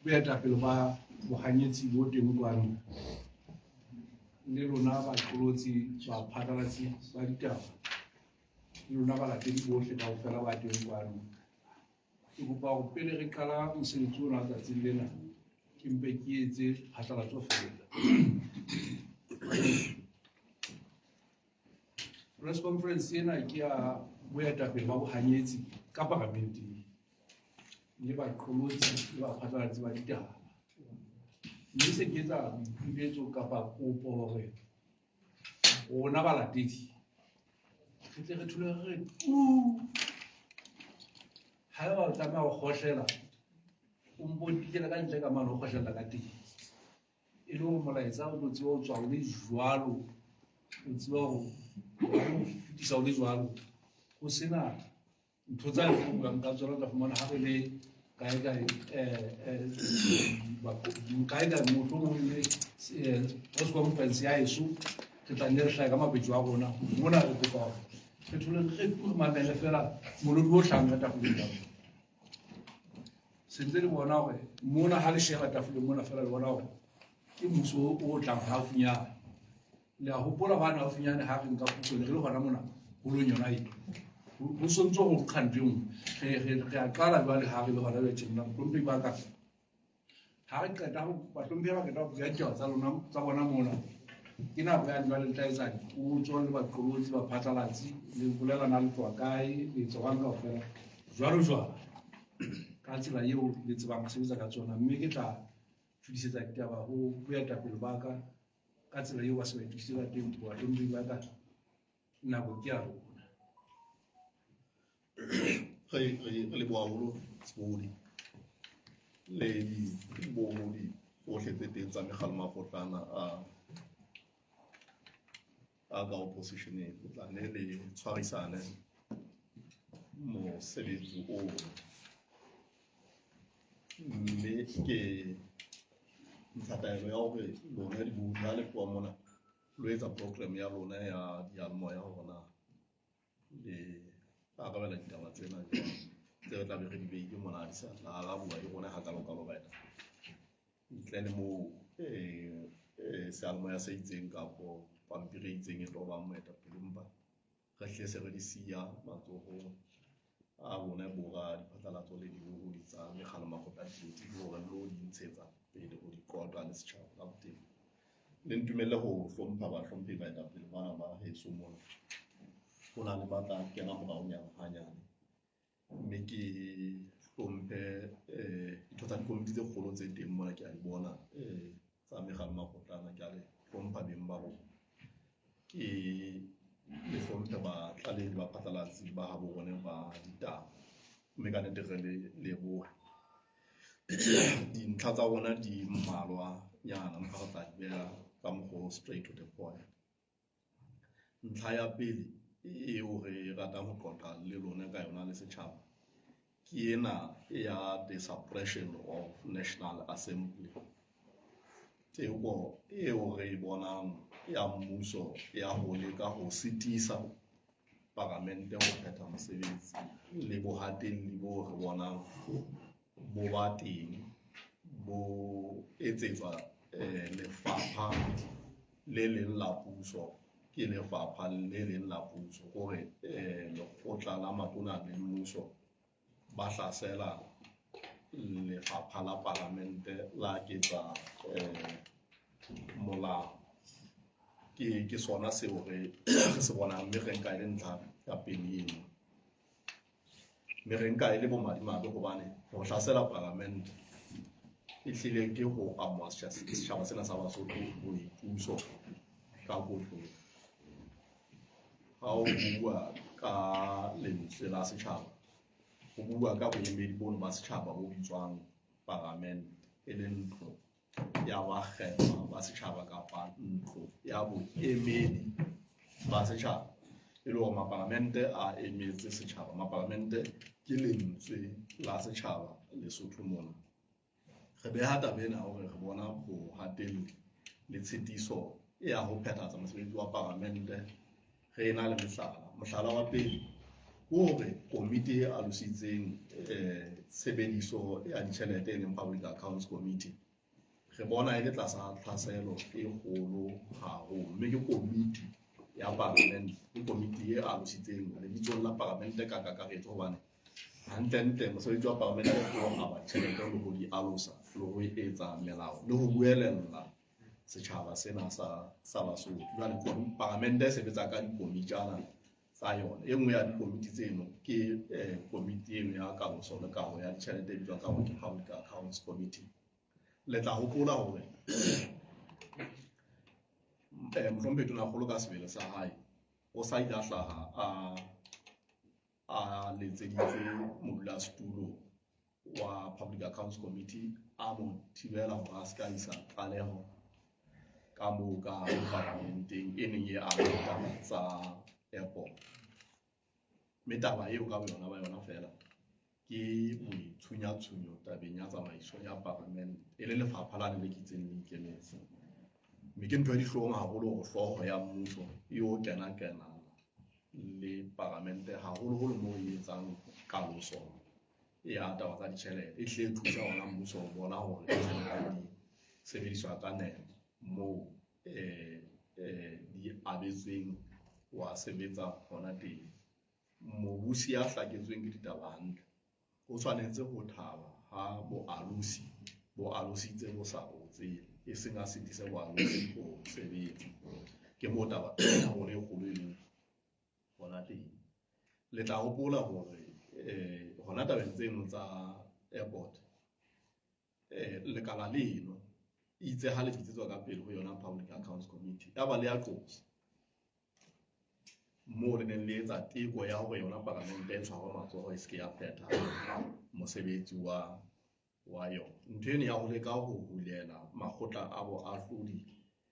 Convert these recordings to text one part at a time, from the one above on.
Boetapele ba bohanyetsi bo teng kwano le lona baqolotsi, baphatlalatsi ba ditaba, le lona balatedi bohle kaofela ba teng kwano. Ke kopa hore pele re qala mosebetsi ona tsatsing lena, ke mpe ke etse phatlalatso feela. Press conference ena ke ya boetapele ba bohanyetsi ka paramenteng le baqolotsi le baphatlalatsi ba ditaba. Mme se ke etsa boipiletso kapa kopo hore rona balatedi re tle re thole re re tu. Haeba o tlameha ho kgohlela, o mpo tikele ka ntle ka mane o kgohlella ka teng. E le hore molaetsa o tlo tseba ho tswa o le jwalo, o tseba ho fetisa o le jwalo. Ho sena ntho tsa re buang ka tsona, tla fumana ha re le kae kae, kae kae mohlomong le press conference ya heso, re tla nne re hlahe ka mapetjo a rona. Mona re kopa hore re thole re re mamele feela molodi o hlahang ka tafoleng ya rona. Se ntse le bona hore mona ha le sheba tafoleng mona feela le bona hore ke mmuso o tlang haufinyane. Le a hopola hwane haufinyane ha re nka puso ne re le hona mona holong yona e. Ho sontso ho nkga ntho e nngwe. Re a qala jwale ha re le hona jwale tjena. Bahlomphehi ba ka, ha re qeta ho, bahlomphehi ba qeta ho bua ditaba tsa lona, tsa bona mona, ke nako ya jwale le tla etsa dipotso le baqolotsi, baphatlalatsi, le bolela na le tloha kae, le etsa jwang kaofela, jwalo jwalo, ka tsela eo le tsebang ho sebetsa ka tsona. Mme ke tla fetisetsa ditaba ho boetapele ba ka ka tsela eo ba se ba itokisitse ka teng. Bahlomphehi ba ka, nako ke ya rona. Re leboha haholo Sebodi le dibohodi tsohle tse teng tsa mekgalo makgotlana a ka oppositioneng. Le tla nne le tshwarisane mosebetsi oo, mme ke ntsha taelo ya hore lona dibohodi ha le tloha mona lo etsa program ya lona ya diyalemoya hore na le arabela ditaba tsena jwang tse re tlabe re di beile mona, di sa tla arabuwa ke rona hakalo-kalo baetapele. Ntle le moo seyalemoya se itseng kapo pampiri e itseng e tlo bang moetapele, empa re hle se re di siya matsohong a rona bora diphatlalatso le dibohodi tsa mekgalo makgotla a dipolotiki hore lo di ntshetsa pele ho di qoqa le setjhaba ka botebo. Le ntumelle ho hlompha bahlomphehi baetapele bana ba heso mona. Ho na le ba tla kena moraonyana hanyane, mme ke hlomphe ditho tsa dikomiti tse kgolo tse teng mona, ke a di bona tsa mekgalo makgotlana, ke a le hlompha beng ba rona. Ke le hlomphe batlalehi le baphatlalatsi ba habo rona ba ditaba, mme ka nnete re le lebohe. Dintlha tsa rona di mmalwanyana, empa re tla di beha ka mokgwa o straight to the point. Ntlha ya pele eo re ratang ho qoqa le lona ka yona le setjhaba ke ena ya the suppression of National Assembly. Teko eo re e bonang ya mmuso ya ho leka ho sitisa paramente ho phetha mosebetsi le bohatelli bo re bonang bo ba teng bo etsetswa lefapha le leng la puso, ke lefapha le leng la puso hore lekgotla la matona le mmuso ba hlasela lefapha la palamente la ketsa molao. Ke sona seo re se bonang, mme re nka e le ntlha ya pele eno. Mme re nka e le bomadimabe hobane ho hlasela palamente e hlile ke ho amoha setjhaba sena sa Basotho boipuso ka kotloloho. Ha o bua ka lentswe la setjhaba, ho bua ka boemedi bono ba setjhaba bo bitswang palamente, e leng ntlo ya bakgethwa ba setjhaba kapa ntlo ya boemedi ba setjhaba. E le hore mapalamente a emetse setjhaba, mapalamente ke lentswe la setjhaba Lesotho mona. Re beha taba ena hore re bona bohatelli le tshitiso ya ho phethahatsa mosebetsi wa palamente re na le mehlala. Mohlala wa pele Ke hore komiti e alositseng tshebediso ya ditjhelete e leng Public Accounts Committee, re bona e le tlasa tlhaselo e kgolo haholo, mme ke komiti ya palamente, ke komiti e alositseng lebitsong la palamente ka kakaretso, hobane hantlentle mosebetsi wa palamente ke ho aba tjhelete le ho di alosa le ho etsa melao le ho buelella setjhaba sena sa Basotho. Jwale palamente e sebetsa ka dikomitjana tsa yona. E nngwe ya dikomiti tseno ke komiti eno ya kaloso le kabo ya ditjhelete e bitswang ka hore ke Public Accounts Committee. Le tla hopola hore mohlomphehi Tonakgolo ka sebele sa hae o sa ile a hlaha a letseditse modulasetulo wa Public Accounts Committee, a mo thibela hore a se ka isa tlaleho ka moo ka parlamenteng e neng e ama ditaba tsa airport. Mme taba eo ka boyona ba yona feela ke boitshunyatshunyo tabeng ya tsamaiso ya parlamente, e le lefapha la le lekitseng le ikemetse. Mme ke ntho e dihlong haholo hore hlooho ya mmuso e yo kena-kenana le parlamente, haholoholo moo e etsang kaloso ya taba tsa ditjhelete, e hle e thusa hona mmuso ho bona hore ditjhelete di sebediswa ka nepo moo di abetsweng wa sebetsa hona teng. Mobusi ya hlaketsweng ke ditaba hantle o tshwanetse ho thaba ha boalosi bo alositse bo sa botsele, e seng a sitise boalosi ho sebetsa. Ke moo taba ya rona e kgolo e leng hona teng. Le tla hopola hore hona tabeng tseno tsa airport, lekala leno itse ha le bitsetswa ka pele ho yona Public Accounts Committee, ya ba le ya qosa moo le neng le etsa teko ya hore yona palamente e tshwarwe matsoho e se ke ya phetha mosebetsi wa yona. Ntho eno ya ho leka ho hulela makgotla a boahlodi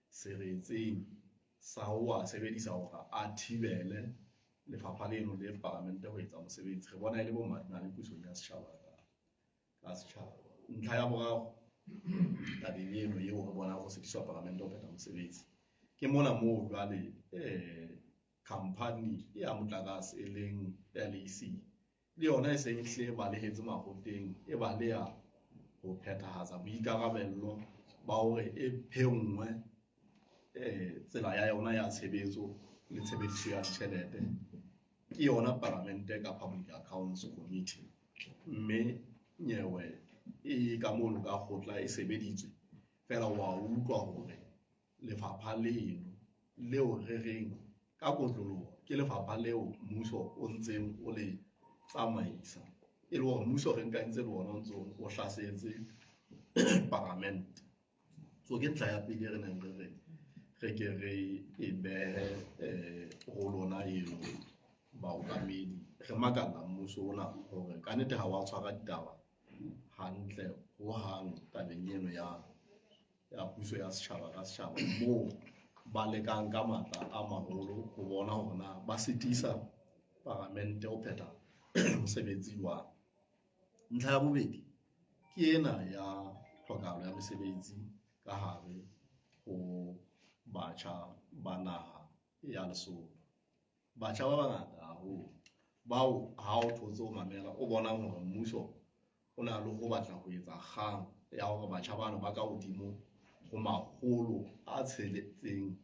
seretseng sa ho a sebedisa hore a thibele lefapha leno le palamente ho etsa mosebetsi, re bona e le bomadimabe pusong ya setjhaba ka setjhaba. Ntlha ya boraro tabeng eno eo re bonang ho sitiswa palamente ho phetha mosebetsi, ke mona moo jwale khampani ya motlakase e leng LEC le yona e seng e hle balehetse makgotleng, e baleha ho phethahatsa boikarabello ba hore e phenngwe tsela ya yona ya tshebetso le tshebediso ya ditjhelete ke yona palamente ka Public Accounts Committee. Mme nyewe e ka mono ka kgotla e sebeditswe fela, wa utlwa hore lefapha leno leo re reng ka kotloloho ke lefapha leo mmuso o ntseng o le tsamaisa, e le hore mmuso re nka ntse le ona o ntse o hlasetse palamente. So ke ntlha ya pele re neng re re re ke re e behe ho lona eno baokamedi. Re makalla mmuso ona hore ka nnete ha wa tshwara ditaba hantle hohang tabeng eno ya puso ya setjhaba ka setjhaba, moo ba lekang ka matla a maholo ho bona hore na ba sitisa palamente ho phetha mosebetsi wa. Ntlha ya bobedi ke ena ya tlhokahalo ya mesebetsi ka hare ho batjha ba naha ya Lesotho. Batjha ba bangata haholo bao ha o thotse o mamela o bonang hore mmuso o na le ho batla ho etsa kgang ya hore batjha bano ba ka hodimo ho makgolo a tsheletseng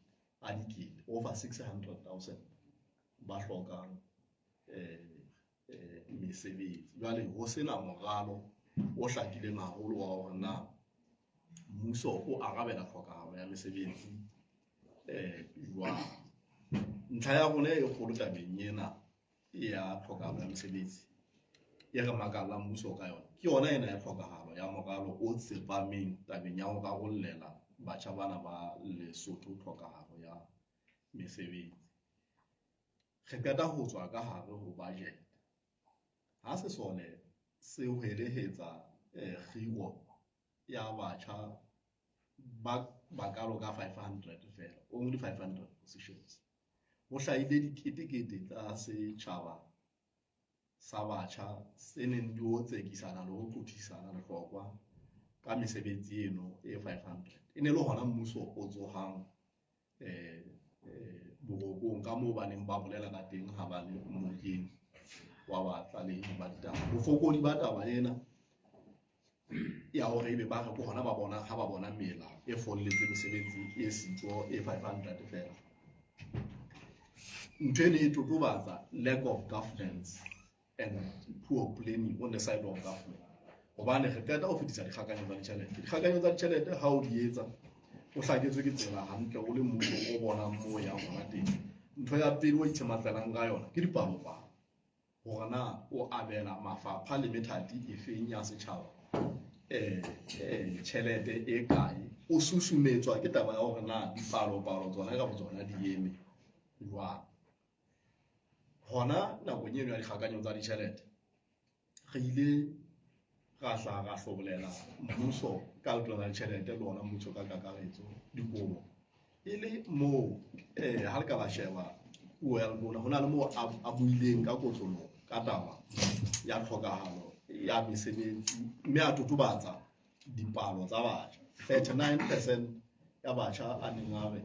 a dikete, over 600,000 ba hlokang mesebetsi. Jwale ho sena moralo o hlakileng haholo wa hore na mmuso o arabela tlhokahalo ya mesebetsi jwang. Ntlha ya rona e kgolo tabeng ena ya tlhokahalo ya mesebetsi e re makallang mmuso ka yona ke yona ena ya tlhokahalo ya moralo o tsepameng tabeng ya ho rarollela batjha bana ba Lesotho tlhokahalo ya mesebetsi. Re qeta ho tswa ka hare ho budget. Ha sesole se hwelehetsa kgiro ya batjha ba bakalo ka 500 fela, only 500 positions, ho hlahile diketekete tsa setjhaba sa batjha se neng di o tsekisana le ho qothisana lehlokwa ka mesebetsi eno e 500. E ne le hona mmuso o tsohang borokong ka moo ba neng ba bolela ka teng ha ba le mokeng wa batlalehi ba ditaba. Bofokodi ba taba ena ya hore ebe ba re ke hona ba bona ha ba bona mela e folletse mesebetsi e siko e 500 feela. Ntho ene e totobatsa lack of governance and poor planning on the side of government. Hobane re qeta ho fetisa dikgakanyo tsa ditjhelete. Dikgakanyo tsa ditjhelete ha o di etsa, o hlaketswe ke tsela hantle, o le mmuso o bonang moo o yang hona teng. Ntho ya pele o itshematlelang ka yona ke dipalopalo. Hore na o abela mafapha le methati e feng ya setjhaba tjhelete e kae. O susumetswa ke taba ya hore na dipalopalo tsona ka botsona di eme jwang. Hona nakong eno ya dikgakanyo tsa ditjhelete, re ile ra hla ra hlobolela mmuso ka letona la ditjhelete le ona mmuso ka kakaretso dikobo. E le moo ha le ka la sheba puo ya letona, ho na le moo a buileng ka kotloloho ka taba ya tlhokahalo ya mesebetsi, mme a totobatsa dipalo tsa batjha. 39% ya batjha a neng a re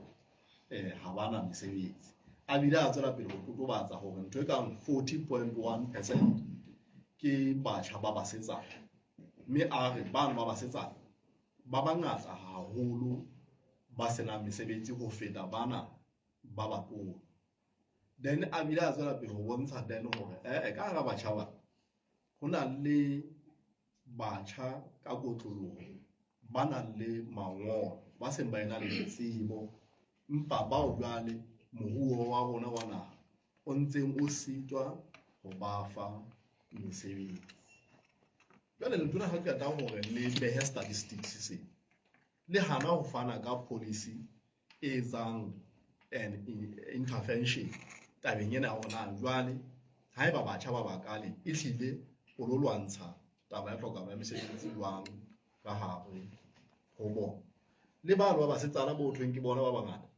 ha bana mesebetsi. A bile a tswela pele ho totobatsa hore ntho e kang 40.1% ke batjha ba basetsana. Mme a re bano ba basetsana ba bangata haholo ba senang mesebetsi ho feta bana ba batona. Then a bile a tswela pele ho bontsha then hore ka hara batjha ba ho na le batjha ka kotloloho ba nang le mangolo, ba seng ba ena le tsebo, empa bao jwale moruo wa rona wa naha o ntseng o sitwa ho ba fa mesebetsi. Jwale letona ha qeta hore le behe statistics se, le hana ho fana ka policy e etsang an intervention tabeng ena ya hore na jwale haeba batjha ba bakale ehlile o lo lwantsha taba ya tlhokahalo ya mesebetsi jwang ka hare ho bona. Le bano ba basetsana bo thweng ke bona ba bangata,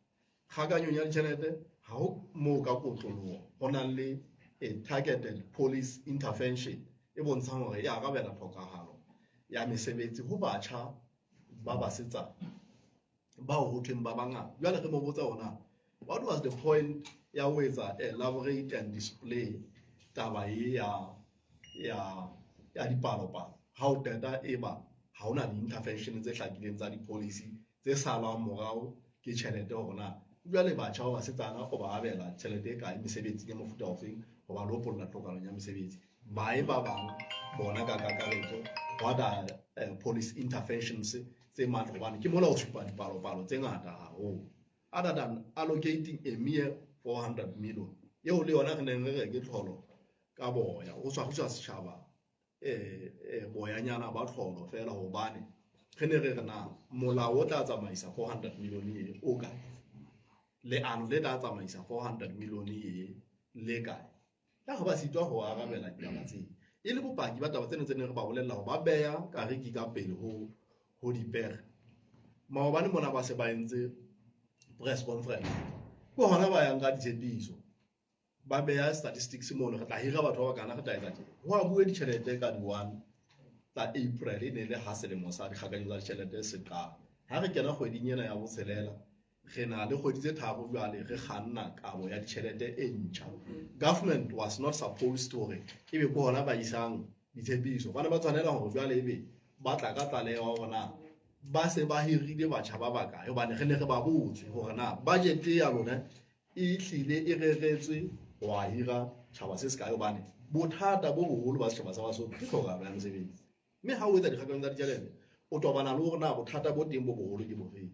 kgakanyong ya ditjhelete ha ho moo ka kotloloho ho nang le a targeted policy intervention e bontshang hore e arabela tlhokahalo ya mesebetsi ho batjha ba basetsana bao ho thweng ba bangata. Jwale re mo botsa hore what was the point ya ho etsa elaborate and display taba e ya dipalopalo ha o qeta e ba ha hona di-intervention tse hlakileng tsa di-policy tse salwang morao ke tjhelete hore na jwale batjha ba basetsana o ba abela tjhelete e kae mesebetsing ya mofuta ofeng ho ba lopolla tlhokahalong ya mesebetsi. Bae ba bang bona ka kakaretso what are policy interventions tse matla, hobane ke mola o supa dipalopalo tse ngata haholo other than allocating a mere 400 million eo le yona re neng re re ke tlholo ka boya ho tshwarisa setjhaba boyanyana ba tlholo fela, hobane re ne re re na molao o tla tsamaisa 400 million e o kae, leano le tla tsamaisa 400 million e le kae. Ya go ba sitwa ho arabela ditaba tse e le bopaki ba taba tsena tse neng re ba bolella hore ba beha kariki ka pele ho dipere. Maobane mona ba se ba entse press conference, ke hona ba yang ka ditshepiso, ba beha statistics mono, re tla hira batho ba bakana, re tla etsa tje. Ho a bue ditjhelete ka di-1 tsa April, e ne le ha selemo sa dikgakanyo tsa ditjhelete se qala. Ha re kena kgweding ena ya botshelela, re na le kgwedi tse tharo jwale re kganna kabo ya ditjhelete e ntjha. Government was not supposed to hore ebe ke hona ba isang ditshepiso. Ba ne ba tshwanela hore jwale ebe ba tla ka tlaleho hore na ba se ba hirile batjha ba bakae, hobane re ne re ba botse hore na budget ya lona e hlile e reretswe ho a hira tjhaba se sekae, hobane bothata bo boholo ba setjhaba sa Basotho ke tlhokahalo ya mesebetsi. Mme ha o etsa dikgakanyo tsa ditjhelete, o tobana le hore na bothata bo teng bo boholo ke bofeng,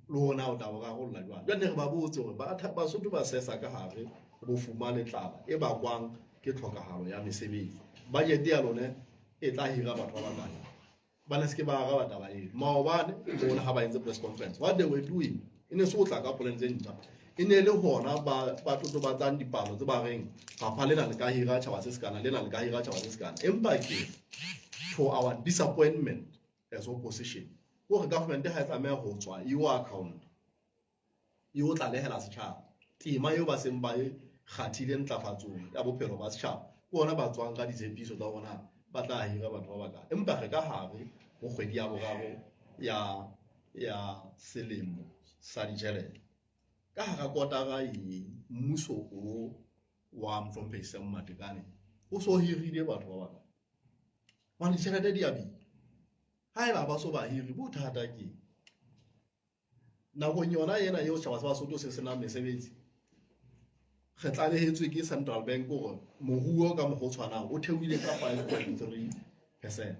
le hore na o tla bo rarolla jwang. Jwale ne re ba botse hore Basotho ba sesa ka hare bofuma le tlala e bakwang ke tlhokahalo ya mesebetsi. Budget ya lona e tla hira batho ba bakae? Ba ne se ke ba araba taba eo. Maobane bona ha ba entse press conference, what they were doing e ne se ho tla ka plan tse ntjha, e ne le hona ba totobatsang dipalo tse ba reng fapha lena le ka hira tjhaba se sekana, lena le ka hira tjhaba se sekana. Empa ke to our disappointment as opposition, hore government ha e tlameha ho tswa e o account e o tlalehela setjhaba tema eo ba seng ba e kgathile ntlafatsong ya bophelo ba setjhaba, ke hona ba tswang ka ditshepiso tsa hore na ba tla hira batho ba bakae. Empa re ka hare ho kgwedi ya boraro ya selemo sa ditjhelete, ka hara kotara e mmuso o wa Mohlomphehi Sam Matekane o so hirile batho ba bakae. Hobane ditjhelete di a bile. Haeba ba so ba hiri, bothata ke nakong yona ena eo setjhaba sa Basotho se senang mesebetsi. Re tlalehetswe ke Central Bank hore moruo ka mokgwa o tshwanang o theohile ka 5.3%.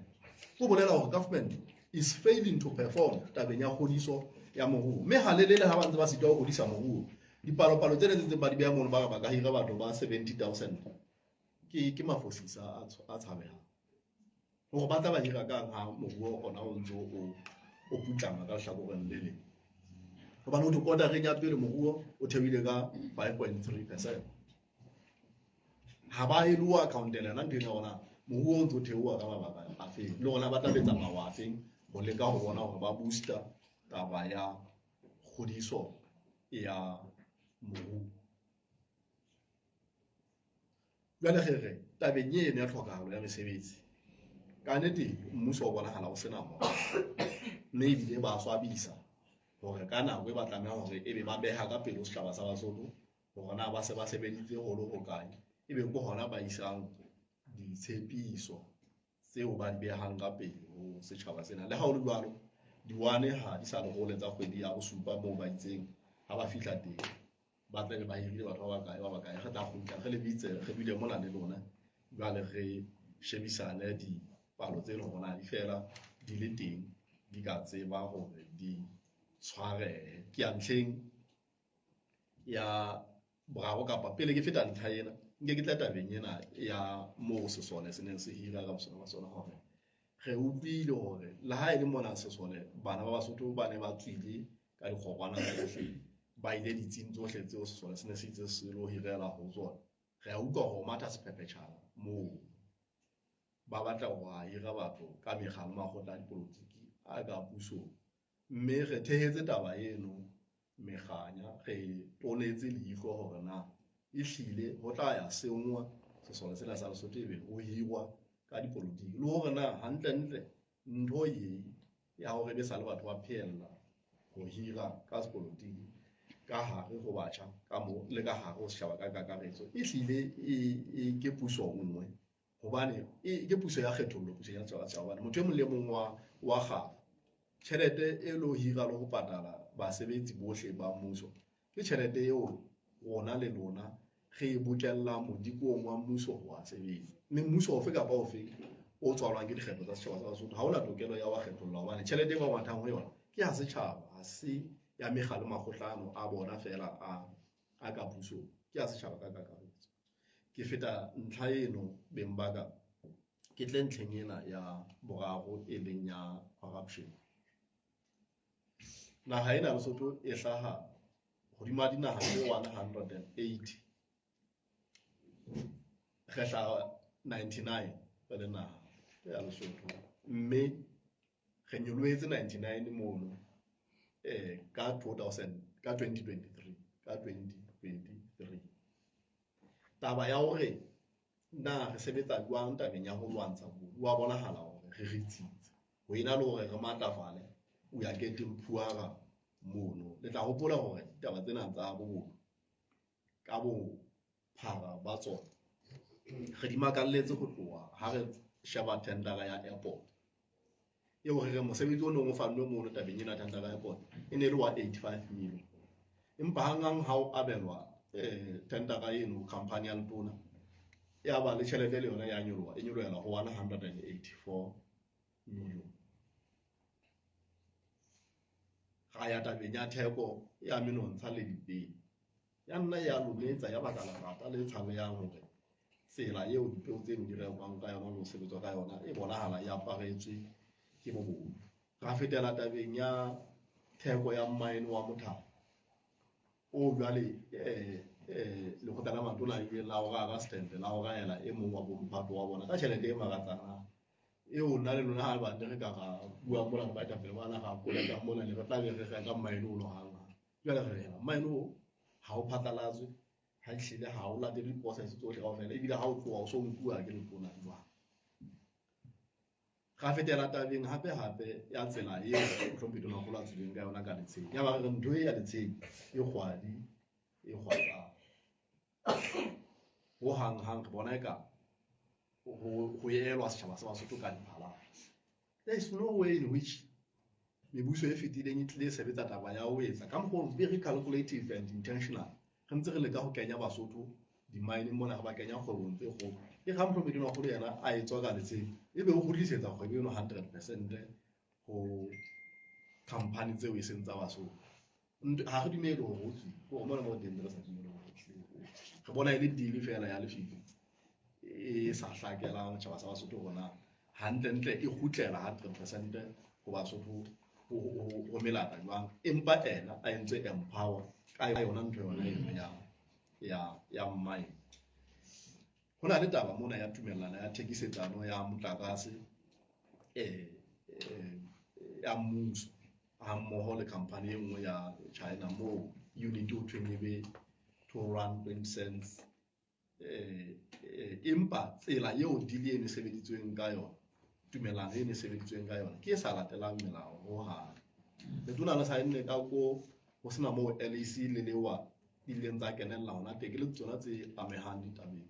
Ho bolela hore government is failing to perform tabeng ya kgodiso ya moruo. Mme halelele ha ba ntse ba sitwa ho hodisa moruo, dipalopalo tsena tse ntseng ba di beha mono ba re ba ka hira batho ba 70,000 ke mafosisa a tshabehang. Hore ba tla ba hira kang ha moruo ona o ntse o putlama ka lehlakoreng le leng. Hobane ho thwe kotareng ya pele moruo o theohile ka 5.3%. Ha ba e lo account-ela yona ntho ena hore moruo o ntse o theoha ka mabaka a feng, le hore ba tla betsa mawa a feng ho leka ho bona hore ba booster taba ya kgodiso ya moruo. Jwale re re tabeng eno ya tlhokahalo ya mesebetsi, ka nnete mmuso o bonahala o sena moralo, mme ebile ba swabisa hore ka nako e ba tlameha hore ebe ba beha ka pele ho setjhaba sa Basotho hore na ba se ba sebeditse ho le hokae, ebe ke hona ba isang ditshepiso tseo ba di behang ka pele ho setjhaba sena. Le ha ho le jwalo, diwane ha di sa le hole tsa kgwedi ya bosupa moo ba itseng ha ba fihla teng ba tla be ba hirile batho ba bakae, ba bakae. Re tla kgutla re le bitse, re dule mona le lona, jwale re shebisane dipalo tse leng hore na di fela di le teng, di ka tseba hore di tshwarehe. Ke ya ntlheng ya boraro kapa pele ke feta ntlha ena, nke ke tla tabeng ena ya moo sesole se neng se hira ka bosona ba sona, hore re utlwile hore le ha e le mona sesole bana ba Basotho ba ne ba tswile ka dikgorwana tsohle, ba ile ditsing tsohle tseo sesole se ne se itse se lo hirela ho tsona. Re a utlwa hore matha sephephetjhana moo ba batla ho hira batho ka mekga le makgotla a dipolotiki a ka pusong, mme re thehetse taba eno mekganya, re tonetse leihlo hore na ehlile ho tla ya senngwa sesole sena sa Lesotho ebe ho hirwa ka dipolotiki, le hore na hantlentle ntho e ya hore be sa le batho ba phehella ho hira ka sepolotiki ka hare ho batjha ka mo le ka hare ho setjhaba ka kakaretso, ehlile e ke puso nngwe, hobane ke puso ya kgethollo, puso ya setjhaba setjhaba. Hobane motho e mong le mong wa kgafa tjhelete e lo hira le ho patala basebetsi bohle ba mmuso ke tjhelete eo rona le lona re e bokellang modikong wa mmuso ho wa sebetsa. Mme mmuso ofe kapa ofe o tswalwang ke dikgetho tsa setjhaba sa Basotho ha hona tokelo ya wa kgetholla, hobane tjhelete e ba ngwathang ho yona ke ya setjhaba, ha se ya mekga le makgotlano a bona feela a ka pusong, ke ya setjhaba ka kakaretso. Ke feta ntlha eno beng ba ka, ke tle ntlheng ena ya boraro e leng ya corruption. Naha ena ya Lesotho e hlaha hodima dinaha tse 180, re hlaha 99 re le naha ya Lesotho, mme re nyolohetse 99 mono ka 2000, ka 2023, ka 2023. Taba ya hore na re sebetsa jwang tabeng ya ho lwantsha bobodu, wa bonahala hore re ritsitse ho ena le hore re matlafale, we are getting poorer mono. Le tla hopola hore ditaba tsena tsa bobodu ka bophara ba tsona re di makalletse ho tloha ha re sheba tendera ya airport eo re re mosebetsi o neng o fannwe mono tabeng ena ya tendera ya airport e ne e le wa 85 million, empa hanghang ha o abelwa tendera eno company ya letona ya ba le tjhelete le yona ya nyoloha, e nyolohela ho 184 million. Ra ya tabeng ya theko ya menontsha le dipeo, ya nna ya lometsa ya baka lerata le tshabehang hore tsela eo dipeo tseno di rekwang ka yona le ho sebetswa ka yona e bonahala e aparetswe ke bobodu. Ra fetela tabeng ya theko ya mmaene wa Mothapo o jwale lekgotla la matona le ile la o rara stand la o raela e mong wa bomphato wa bona ka tjhelete e makatsang eo nna le lona ha ba ne re ka ra bua mona re baetapele ba naha koleka mona ne re tla be re reka mmaene o no hang hang. Jwale re rela mmaene o ha o phatlalatswe, ha ehlile ha o latele di-process tsohle kaofela, ebile ha o tloha o so nkuwa ke letona jwang. Ra fetela tabeng hape hape ya tsela eo Mohlomphehi Tonakgolo a tswileng ka yona ka Letsheng. Ya ba re ntho e ya Letsheng e kgwadi e kgwatsang. Ho hang hang re bona eka ho elwa setjhaba sa Basotho ka diphalana. There is no way in which mebuso e fetileng e tlile sebetsa taba ya ho etsa ka mokgwa very calculative and intentional. Re ntse re leka ho kenya Basotho di-mineng mona, re ba kenya kgwebong tse kgolo. E ga Mohlomphehi Tonakgolo yena a etswa ka letsheng, ebe o kgutlisetsa kgwebo eno 100% ho company tseo e seng tsa Basotho. Ha re dumele hore ho tswile, ke hore mona mo teng re sa dumele hore ho tswile. Re bona e le deal fela ya lefifi e sa hlakelang setjhaba sa Basotho hore na hantlentle e kgutlela 100% ho Basotho ho melata jwang, empa ena a entse empower ka yona ntho yona eno ya mine. Ho na le taba mona ya tumellano ya thekisetsano ya motlakase ya mmuso ha mmoho le company e nngwe ya China moo unit ho thweng e be R2.20. Empa tsela eo deal eno e sebeditsweng ka yona, tumellano eno e sebeditsweng ka yona ke e sa latelang melao hohang. Letona le saenne ka ko ho sena moo LEC le lewa di ileng tsa kenella hona teng, ke le tsona tse amehang ditabeng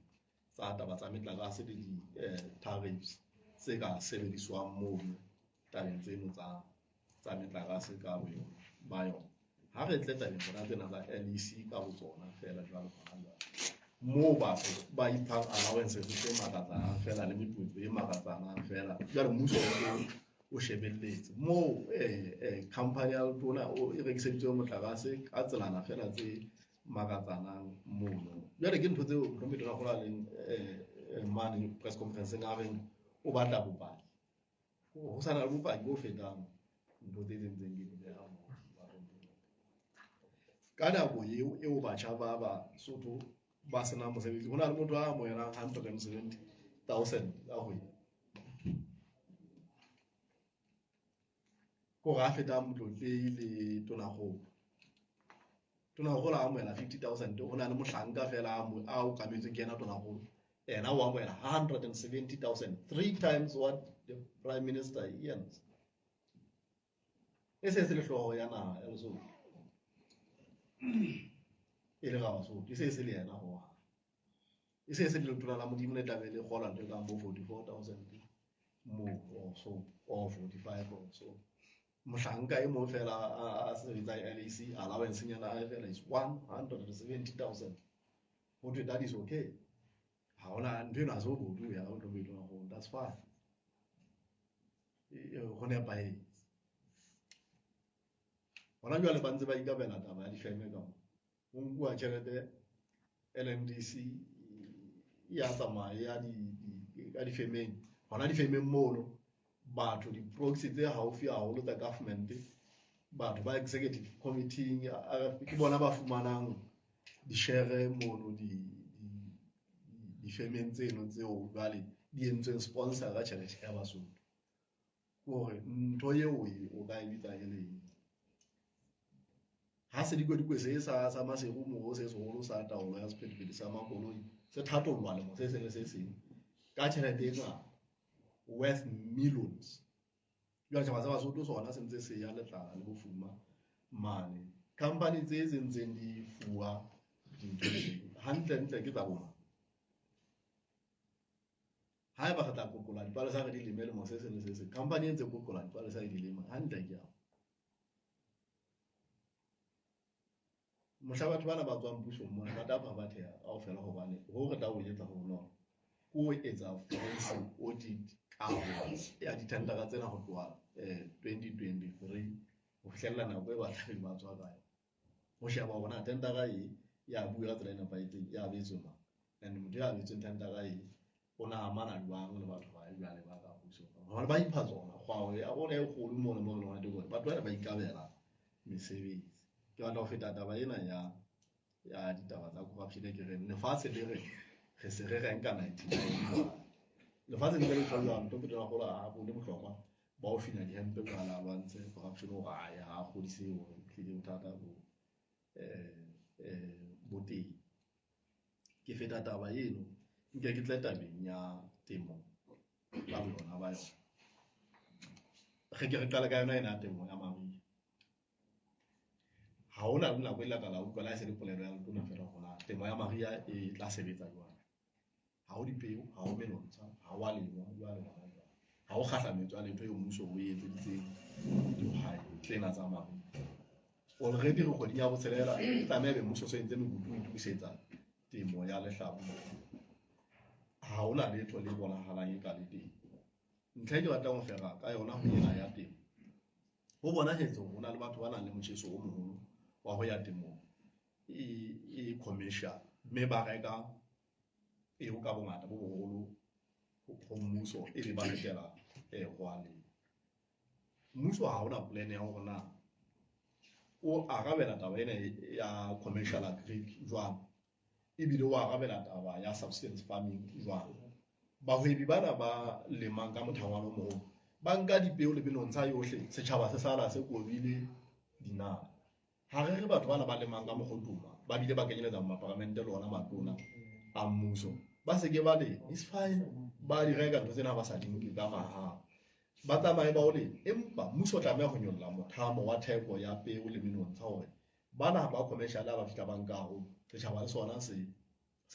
tsa taba tsa metlakase le di-tariffs tse ka sebediswang mono tabeng tseno tsa metlakase ka boyona ba yona. Ha re tle tabeng tsona tsena tsa LEC ka botsona feela jwalo hona jwale, moo batho ba iphang allowances tse makatsanang feela le meputso e makatsanang feela. Jwale mmuso o shebelletse moo company ya letona e rekiseditswe motlakase ka tselana feela tse makatsanang mono. Jwale ke ntho tseo Mohlomphehi Tonakgolo a leng mane press conference-eng a reng o batla bopaki. Ho sa na le bopaki bo fetang ntho tse tsentseng ke di beha moo. Ka nako eo batjha ba Basotho ba senang mosebetsi, ho na le motho a amohelang 170,000 ka kgwedi. Ke hore a fetang Motlotlehi le Tonakgolo. Tonakgolo a amohela 50,000, ho na le mohlanka feela a okametsweng ke yena Tonakgolo. Yena o amohela 170,000, 3 times what the Prime Minister earns. E se se le hlooho ya naha ya Lesotho. E le ga Basotho, e se se le yena ho hang. E se se le letona la Modimo le tlabe le kgola ntho e kang bo 44,000 moo or so, or 45 or so. Mohlanka e mong fela a sebetsang LEC, allowance nyana a fela is 170,000. Ho thwe that is okay. Ha hona ntho eno ha se bobodu ya ho tlo etsa hore that's fine. Ho nepahetse. Hona jwale ba ntse ba ikabela taba ya difeme ka mo. Ho nkuwa tjhelete LMDC ya tsamaya ya ka difemeng. Hona difemeng mono batho di-proxy tse haufi haholo tsa government, batho ba executive committee RFP ke bona ba fumanang di-share mono difemeng tseno tseo jwale di entsweng sponsor ka tjhelete ya Basotho. Ke hore ntho eo o ka e bitsa e le eng? Ha sedikodiko se sa Maseru moo se seholo sa taolo ya sephethephethe sa makoloi se thatollwa lemo se seng le se seng ka tjhelete e ngata, worth millions. Jwale setjhaba sa Basotho sona se ntse se ya letlala le bofuma mane. Company tse tse ntseng di fuwa dintho tse hantlentle ke tsa bo mang? Haeba re tla kokola dipalesa re di leme lemo se seng le se seng, company e ntse kokola dipalesa e di lema hantle ke ao. Mohla batho bana ba tswang pusong mona ba tla phaphatheha kaofela, hobane ho re tla o etsa ho bonolo ke ho etsa forensic audit kabo ya dithendara tsena ho tloha 2023 ho fihlella nako e ba tlabeng ba tswa ka yona. Ho sheba hore na tendera e ya bua ka tsela e nepahetseng, ya abetswe mang, and motho ya abetsweng tendera e o na amana jwang le batho ba jwale ba ka pusong. Hobane ba ipha tsona kgwao ya rona e kgolo mona mo re leng hona teng, hore batho bana ba ikabela mesebetsi. Ke batla ho feta taba ena ya ditaba tsa corruption e ke reng lefatshe le re re se re renka 99. Lefatshe le le jwang to pele go la bo le bohlokwa ba o fina dihempe jwale a lwantshe corruption hore a ya a kgodise hore tlile bothata bo bo teng. Ke feta taba eno nke ke tle tabeng ya temo ka boyona ba yona. Re ke re qale ka yona ena temo ya mariha. Ha hona le nako e la ka la utlwa la e se le polelo ya letona feela hore na temo ya mariha e tla sebetsa jwang. Ha ho dipeo, ha ho menontsha, ha ho a lengwa jwale hona jwale. Ha ho kgahlametso ya letho eo mmuso o e etseditseng dihwai tsena tsa mariha. Already re kgweding ya botshelela, e tlameha ebe mmuso o so entse mekutu ho itokisetsa temo ya lehlabula. Ha hona letho le bonahalang e ka le teng. Ntlha e ke batlang ho fera ka yona ho ena ya temo. Ho bonahetse hore ho na le batho ba nang le motjheso o moholo wa ho ya temong e commercial, mme ba reka peo ka bongata bo boholo ho mmuso ebe ba lokela ho a lema. Mmuso ha hona plan ya hore na o arabela taba ena ya commercial agric jwang, ebile o arabela taba ya subsistence farming jwang. Bahwebi bana ba lemang ka mothangwana o moholo ba nka dipeo le menontsha yohle, setjhaba se sala se kobile dinala. Ha re re batho bana ba lemang ka mokgotuma ba bile ba kenyeletsa maparamente le ona matona a mmuso, ba se ke ba lema, it's fine, ba di reka ntho tsena ha ba sa di nke ka mahala, ba tsamaye ba o lema. Empa mmuso o tlameha ho nyolla mothamo wa theko ya peo le menontsha hore bana ba commercial ha ba fihla ba nka haholo, setjhaba le sona se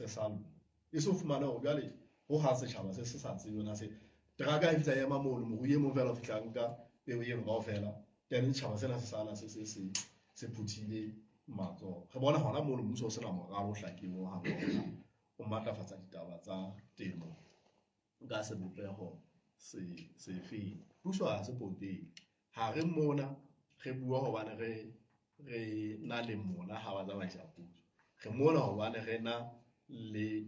sa lona. E se o fumane hore jwale ho ha setjhaba se se sa tsebe na se teraka e fihla e ema mono, morui e mong fela o fihla nka peo eno kaofela, then setjhaba sena se sala se se se se phuthile matsoho. Re bona hona mono mmuso o sena moralo o hlakileng ho hang o matlafatsa ditaba tsa temo ka sebopeho sefeng. Puso ha se poteng. Ha re mona re bua hobane re na le mona ha ba tsamaisa puso. Re mona hobane re na le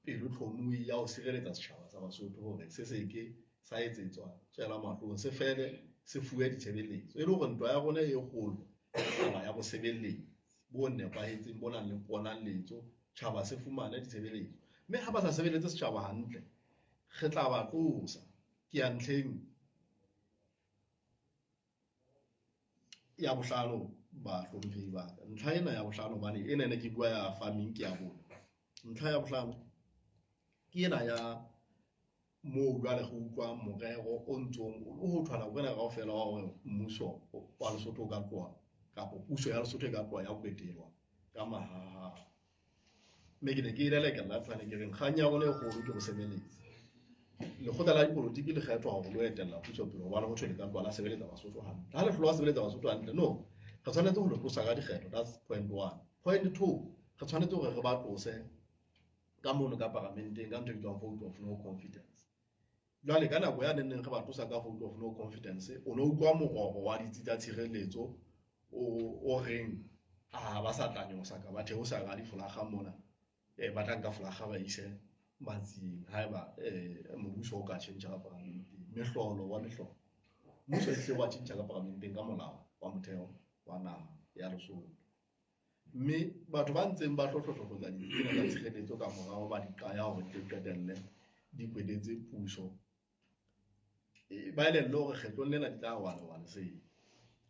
pelotlhomohi ya ho sireletsa setjhaba sa Basotho hore se se ke sa etsetswa tswela mahlong, se fele se fuwe ditshebeletso. E le hore ntwa ya rona e kgolo, taba ya bosebeletsi bo nepahetseng, bo nang le ponaletso, tjhaba se fumane ditshebeletso. Mme ha ba sa sebeletse setjhaba hantle, re tla ba tlosa. Ke ya ntlheng ya bohlano, bahlomphehi ba ka. Ntlha ena ya bohlano, hobane ena ne ke bua ya farming ke ya bone. Ntlha ya bohlano ke ena ya moo jwale re utlwang morero o ntsong o ho thwa nako ena kaofela wa hore mmuso wa Lesotho o ka tloha kapa puso ya Lesotho e ka tloha ya kwetelwa ka mahaha. Mme ke ne ke lelekela tshwane ke reng kgang ya rona e kgolo ke bosebeletsi. Lekgotla la dipolotiki le kgethwa hore lo etella puso pele hobane ho thwe le ka tloha la sebeletsa Basotho hantle. Ha le hlola sebeletsa Basotho hantle, no, re tshwanetse ho le tlosa ka dikgetho, that's point one. Point two, re tshwanetse hore re ba tlose ka mono ka paramenteng ka ntho e bitswang vote of no confidence. Jwale ka nako ya neng neng re ba tlosa ka vote of no confidence, o no utlwa mororo wa ditsi tsa tshireletso o reng ha ba sa tla nyosa ka ba theosa ka difolakga mona, ba tla nka folakga ba ise matsing haeba mmuso o ka tjhentjha ka paramenteng. Mehlolo wa mehlolo, mmuso e hle wa tjhentjha ka paramenteng ka molao wa motheo wa naha ya Lesotho. Mme batho ba ntseng ba hlohlohlohloza ditsi tsena tsa tshireletso ka morao ba di qaya hore di qetelle di kwetetse puso, ba elellwe hore kgetlong lena di tla walewane seng.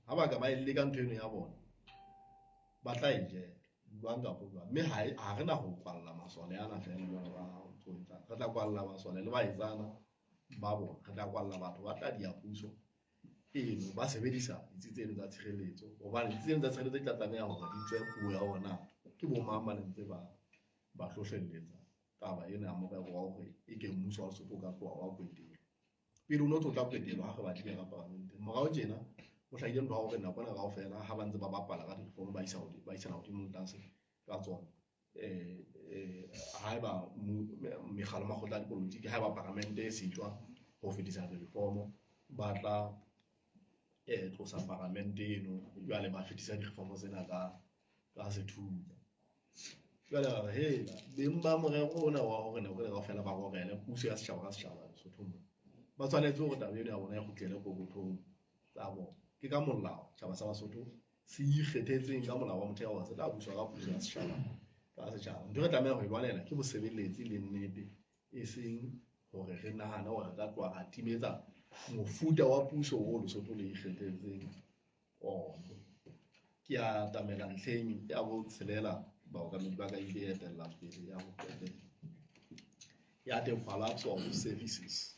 Ha ba ka ba e leka ntho eno ya bona, ba tla e jela jwang kapa jwang. Mme ha re na ho kwalla masole ana feela jwalo ba tlo etsang. Re tla kwalla masole le baetsana ba bona, re tla kwalla batho ba tla diya puso eno ba sebedisa ditsi tseno tsa tshireletso, hobane ditsi tseno tsa tshireletso di tla tlameha hore di tswe puo ya hore na ke bo mang ba ne ntse ba hlohlelletsa taba ena ya morero wa hore e ke mmuso wa Lesotho o ka tloha wa kwetelwa. Pele o no tlo tla kwetelwa ha re batlile ka paramenteng. Morao tjena ho hlahile ntho ya hore nako ena kaofela ha ba ntse ba bapala ka di-reform ba isa hodimo, ba isana hodimo le tlase ka tsona. Haeba mekgalo makgotla a dipolotiki, haeba paramente e sitwa ho fetisa di-reform, ba tla tlosa paramente eno, jwale ba fetisa di-reform tsena ka sethunya. Jwale ra re, hela, beng ba morero ona wa hore nako ena kaofela ba rorele puso ya setjhaba ka setjhaba Lesotho mona, ba tshwanetse hore taba eno ya bona e kgutlele pokothong tsa bona. Ke ka molao setjhaba sa Basotho se ikgethetseng ka molao wa motheo hore se tla buswa ka puso ya setjhaba ka setjhaba. Ntho e re tlameha ho e lwanela ke bosebeletsi le nnete, e seng hore re nahane hore re ka tloha ra timetsa mofuta wa puso o Lesotho le ikgethetseng ona. Ke a atamela ntlheng ya botshelela, baokamedi ba ka ile etella pele ya ho qetela ya the collapse of services.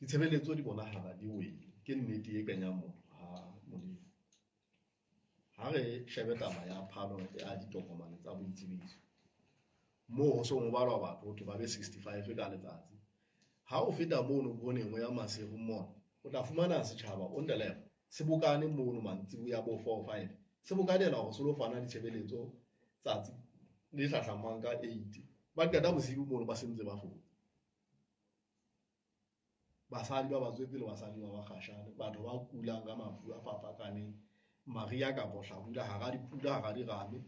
Ditshebeletso di bonahala di wele, ke nnete e kenyang motho ha Modimo. Ha re shebe taba ya phano ya ditokomane tsa boitsebiso, Moo ho seng ho balwa batho ho thwe ba be 65 ka letsatsi. Ha o feta mono boneng o ya Maseru mona, o tla fumana setjhaba on the left se bokane mono mantsiboya bo 4 or 5. Se bokanela hore se lo fana ditshebeletso tsatsi le hlahlamang ka 8. Ba qeta bosiu mono ba sentse ba fotse. Basadi ba batswetse le basadi ba bakgashane, batho ba kulang ka mafu a fapakaneng, mariha kapa hlabula, hara dipula, hara dirame,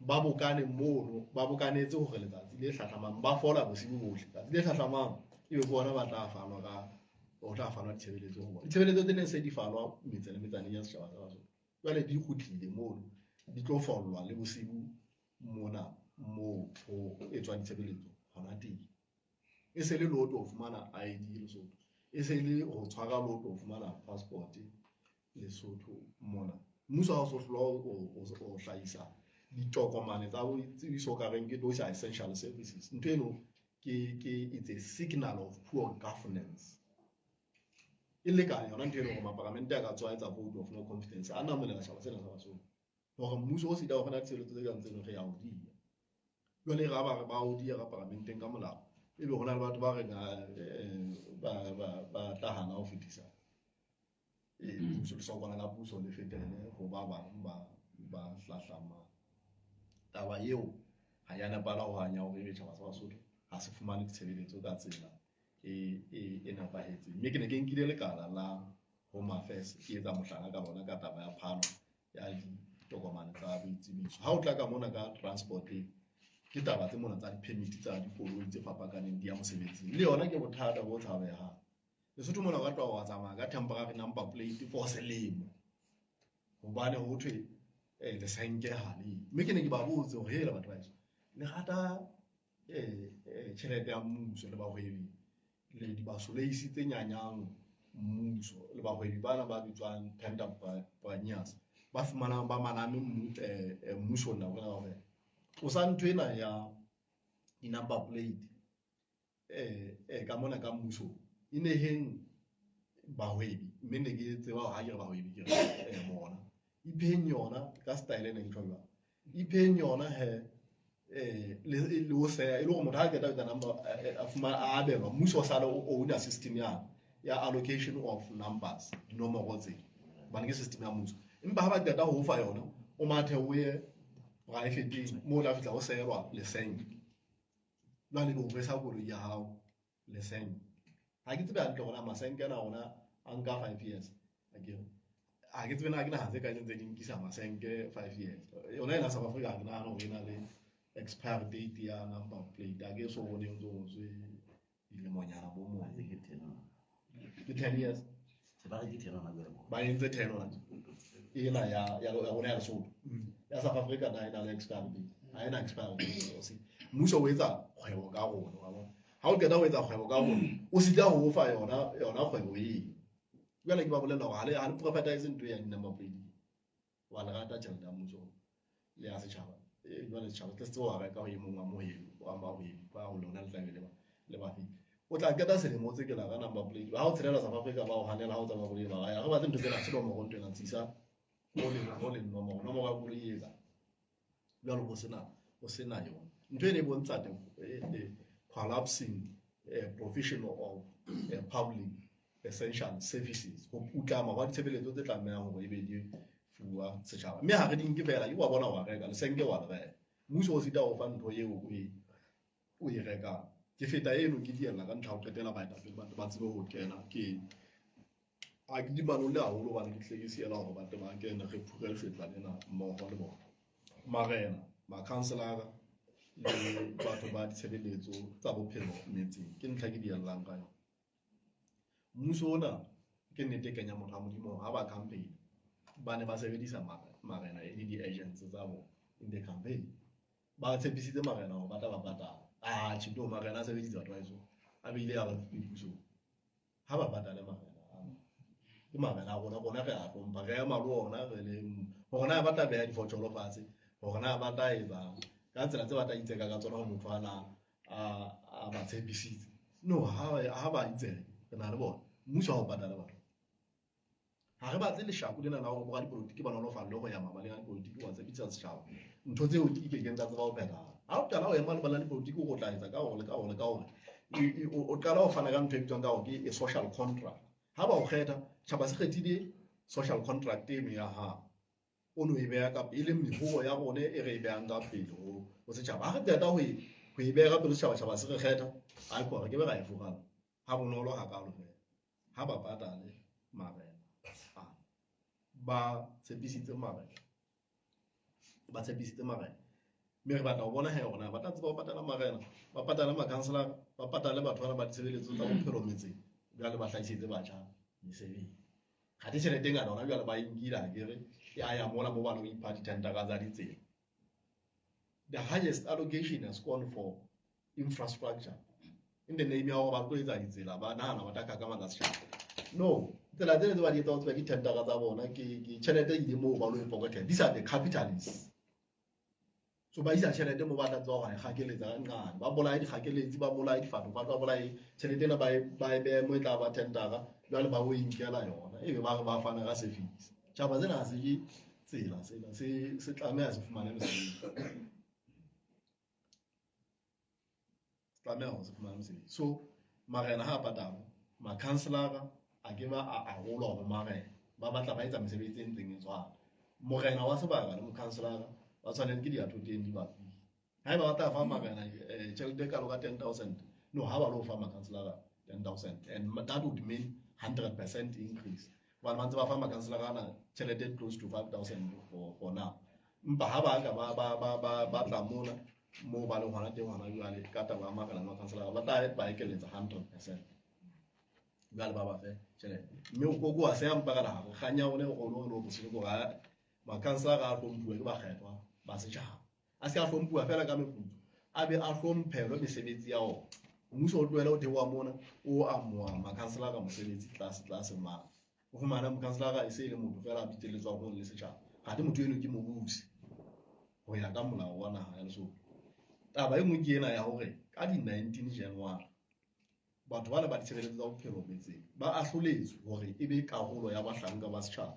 ba bokane mono, ba bokanetse hore letsatsi le hlahlamang ba fola bosiu bohle. Tsatsi le hlahlamang ebe ke bona ba tla fanwa ka, ho tla fanwa ditshebeletso ho bona. Ditshebeletso tse neng se di fanwa metse le metsaneng ya setjhaba sa Basotho, jwale di kgutlile mono, di tlo follwa le bosiu mona moo ho etswang ditshebeletso hona teng. E se le loto ho fumana ID Lesotho, e se le ho tshwara loto ho fumana passport Lesotho mona. Mmuso ha o so hlola o hlahisa ditokomane tsa boitsebiso ka reng ke those are essential services. Ntho eno ke it's a signal of poor governance. E lekane yona ntho eno hore maparamente a ka tswa etsa vote of no confidence, a namolela setjhaba sena sa Basotho. Hore mmuso o sita ho fana ditshebeletso tse kang tseno re ya o dia. Jwale ra ba re ba o dia ka paramenteng ka molao, ebe ho na le batho ba reng, ba tla hana ho fetisa puso, lesokwana la puso le fetele ho ba bang ba hlahlamang. Taba eo ha ya nepahala ho hanya hore ebe tjhaba sa Basotho ha se fumane ditshebeletso ka tsela e nepahetseng. Mme ke ne ke nkile lekala la Home Affairs ke etsa mohlala ka lona ka taba ya phano ya ditokomane tsa boitsebiso. Ha o tla ka mona ka transport, ke taba tse mona tsa di-permit tsa dikoloi tse fapakaneng di ya mosebetsing. Le yona ke bothata bo tshabehang. Lesotho mona o ka tloha wa tsamaya ka temporary number plate for selemo, hobane ho thwe lesenke ha le. Mme ke ne ke ba botse hore hela batho ba heso, le rata tjhelete ya mmuso le bahwebi le dibasoleisi tse nyanyang mmuso le bahwebi bana ba bitswang tenderpreneurs ba fumanang ba maname mmusong nako ena kaofela. Tlosa ntho ena ya di-number plate ka mona ka mmusong, e neheng bahwebi, mme ne ke tseba hore ha ke re bahwebi ke re bona. Ipheng yona ka style e neng ke tjho jwalo. Ipheng yona he le ho seya, e le hore motho ha a qeta ho etsa number, a fumana, a abelwa, mmuso o sale o owner system ya allocation of numbers, dinomoro tse. Hobane ke system ya mmuso. Empa ha ba qeta ho o fa yona, o mathe o ye private moo o tla fihla o sehelwa lesenke. Jwale o rwesa koloi ya hao lesenke. Ha ke tsebe hantle hore na masenke ana ona a nka 5 years. Akere. Ha ke tsebe na ke naha tse kae tse di nkisa masenke 5 years. Yona ena South Africa ha ke nahane hore e na le expiry date ya number plate. Ha ke so bone ntse o ngotswe dilemonyana bo moo. Ke 10. Ke 10 years. Se ba re ke 10 hona jwale. Ba entse 10 hona. Ena ya rona ya Lesotho. Ya South Africa na e na le expiry date. Ha ena expiry date. O se mmuso o etsa kgwebo ka rona, wa bona. Ha o qeta ho etsa kgwebo ka rona, o sita ho o fa yona kgwebo eo. Jwale ke ba bolella hore ha le privatize ntho ya di-number plate. Wa le rata tjhelete ya mmuso le ya setjhaba. Jwale setjhaba se tsebe ho reka ho e mong wa mohwebi, wa bahwebi ba ho lona le tlabe le ba file. O tla qeta selemo tse ke la ka number plate. Ha o tshelela South Africa ba o hanela, ha o tsamaya koloi ba ya. Re batle ntho tsena, se nomoro ntho ena, tsisa ho le nomoro, nomoro ya koloi e etsa. Jwale ho sena yona. Ntho ena e bontsha the collapsing provision of public essential services. Ho putlama hwa ditshebeletso tse tlamehang hore ebe di fuwa setjhaba. Mme ha re di nke fela, ke wa bona wa reka, lesenke wa le reka. Mmuso o sita ho fa ntho eo o e rekang. Ke feta eno ke diella ka ntlha ho qetela baetapele ba tsebe ho kena. Ke ha ke di manolle haholo hobane ke tle ke siela hore ba tle ba kene, re phure lefetla lena mmoho le bona. Marena, makhanselara le batho ba ditshebeletso tsa bophelo metseng, ke ntlha ke diellang ka yona. Mmuso ona ke nnete e kenya motho wa Modimo ha ba campaign, ba ne ba sebedisa marena e le di-agents tsa bona in the campaign. Ba tshepisitse marena hore ba tla ba patala. Ah, tjhe, no, marena a sebeditse batho ba heso. A beile ya ba pusong. Ha ba patale marena ana. Ke marena a rona, rona re a hlompha, re ema le ona, re le hore na ba tla beha difotjholo fatshe, hore na ba tla etsang ka tsela tse ba tla itseka ka tsona ho motho ana a ba tshepisitse. No, ha ba itseke, re na le bona. Mmuso ha o patale batho. Ha re batle leshako lena la hore boradipolotiki ba nolofalle ho ya mabaleng a dipolotiki wa tshepisa setjhaba. Ntho tseo di kekeng tsa tseba ho phethahala. Ha o qala ho ema lebala la dipolotiki o tla etsa ka hore le ka hore le ka hore o qala ho fana ka ntho e bitswang ka hore ke a social contract. Ha ba o kgetha, tjhaba se kgethile social contract eno ya hao. O no e beha ka e leng mehoo ya rona e re e behang ka pele ho setjhaba. Ha re qeta ho e beha ka pele setjhaba, tjhaba se re kgetha, ai re ke be ra e furalla. Ha bonolo hakalo fela. Ha ba patale marena ana, ba tshepisitse marena, ba tshepisitse marena. Mme re batla ho bona he hore na ba tla tseba ho patala marena, ba patale makhanselara, ba patale batho bana ba ditshebeletso tsa bophelo metseng, jwale ba hlahisetse batjha mesebetsi. Kgathe tjhelete e ngata hona jwale ba e nkile akere ya ya mola mo ba lo ipha dithendara tsa ditsela. The highest allocation has gone for infrastructure in the name ya hore ba tlo etsa ditsela, ba nahana ba tla kakamatsa setjhaba. No, tsela tsena tse ba di etsang ho tseba ke thendara tsa bona, ke tjhelete e ile moo ba lo e pokotela. These are the capitalists. So ba isa tjhelete moo ba tla tseba hore kgakeletsa ka nqane, ba bolaye dikgakeletsi, ba bolaye difatofatofa, ba bolaye tjhelete ena, ba e behe moo e tla ba thendara, jwale ba o inkela yona, ebe ba re ba fana ka service. Tjhaba sena ha se ke tsela, sena se tlameha se fumane mosebetsi. Se tlameha hore se fumane mosebetsi. So marena ha a patalwa, makhanselara a ke ba a arolwa ho marena, ba batla ba etsa mesebetsi e ntseng e tshwana. Morena wa sebaka le mokhanselara ba tshwanetse ke diathoteng di bapile. Haeba ba tla fa marena tjhelete e kalo ka 10,000, no, ha ba lo fa makhanselara 10,000, and that would mean 100% increase. Hobane ba ntse ba fa makhanselara ana tjhelete close to 5,000 for now. Empa ha ba ka ba tla mona moo ba leng hona teng hona jwale ka taba ya marena le makhanselara, ba tla ba ekeletsa 100%. Jwale ba ba fe tjhelete. Mme o koko wa seya mpa ka lehare, kgang ya rona e kgolo re le opposition ke hore makhanselara a hlomphuwe ke bakgethwa ba setjhaba. A se a hlomphuwa fela ka meputso, a be a hlomphelwe mesebetsi ya ona. Mmuso o tlohele ho theoha mona, o amoha makhanselara mosebetsi tlase tlase mane. O fumana mokhanselara e se e le motho fela a bitelletswang hole le setjhaba. Kgathe motho eno ke mobusi ho ya ka molao wa naha ya Lesotho. Taba e nngwe ke ena ya hore ka di-19 January batho bana ba ditshebeletso tsa bophelo metseng ba ahloletswe hore e be karolo ya bahlanka ba setjhaba,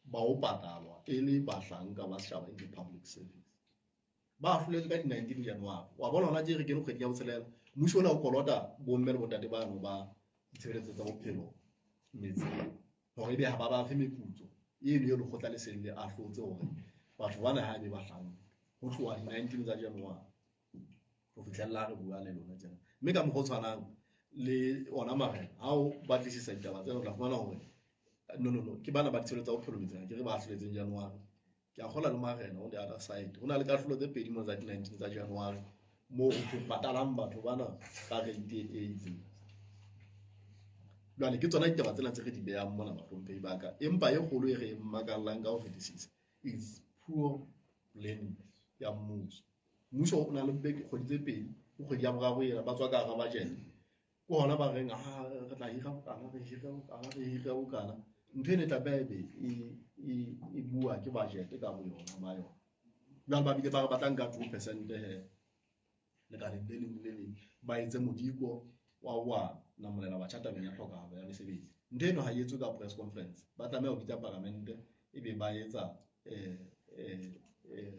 ba ho patalwa e le bahlanka ba setjhaba in the public service. Ba ahloletswe ka di-19 January. Wa bona hona tje re kene kgwedi ya botshelela, mmuso ona o kolota bomme le bontate bano ba ditshebeletso tsa bophelo metseng hore ebe ha ba ba fe meputso eno e lekgotla le seng le ahlotse hore batho bana ha ebe bahlanka ho tloha di-19 tsa January ho fihlella re bua le lona tjena. Mme ka mokgwa o tshwanang le ona marena, ha o batlisisa ditaba tsena o tla fumana hore no, ke bana ba ditshebeletso tsa bophelo metseng, ke re ba ahloletseng January. Ke a kgolwa le marena on the other side. Ho na le kahlolo tse pedi mo tsa di-19 tsa January moo ho thweng patalang batho bana ka rate e itseng. Jwale ke tsona ditaba tsena tse re di behang mona bahlomphehi ba ka. Empa e kgolo e re e makallang ka ho fetisisa is poor planning ya mmuso. Mmuso o na le kgwedi tse pedi, ke kgwedi ya boraro ena, ba tswa ka hara budget. Ke hona ba reng, re tla hira bokana, re hira bokana, re hira bokana. Ntho ena e tlameha ebe e bua ke budget ka boyona ba yona. Jwale ba bile ba re ba tla nka 2% he lekaleng le leng le leng, ba etse modiko wa ho wa namolela batjha tabeng ya tlhokahalo ya mesebetsi. Ntho eno ha e etswe ka press conference, ba tlameha ho bitsa paramente ebe ba etsa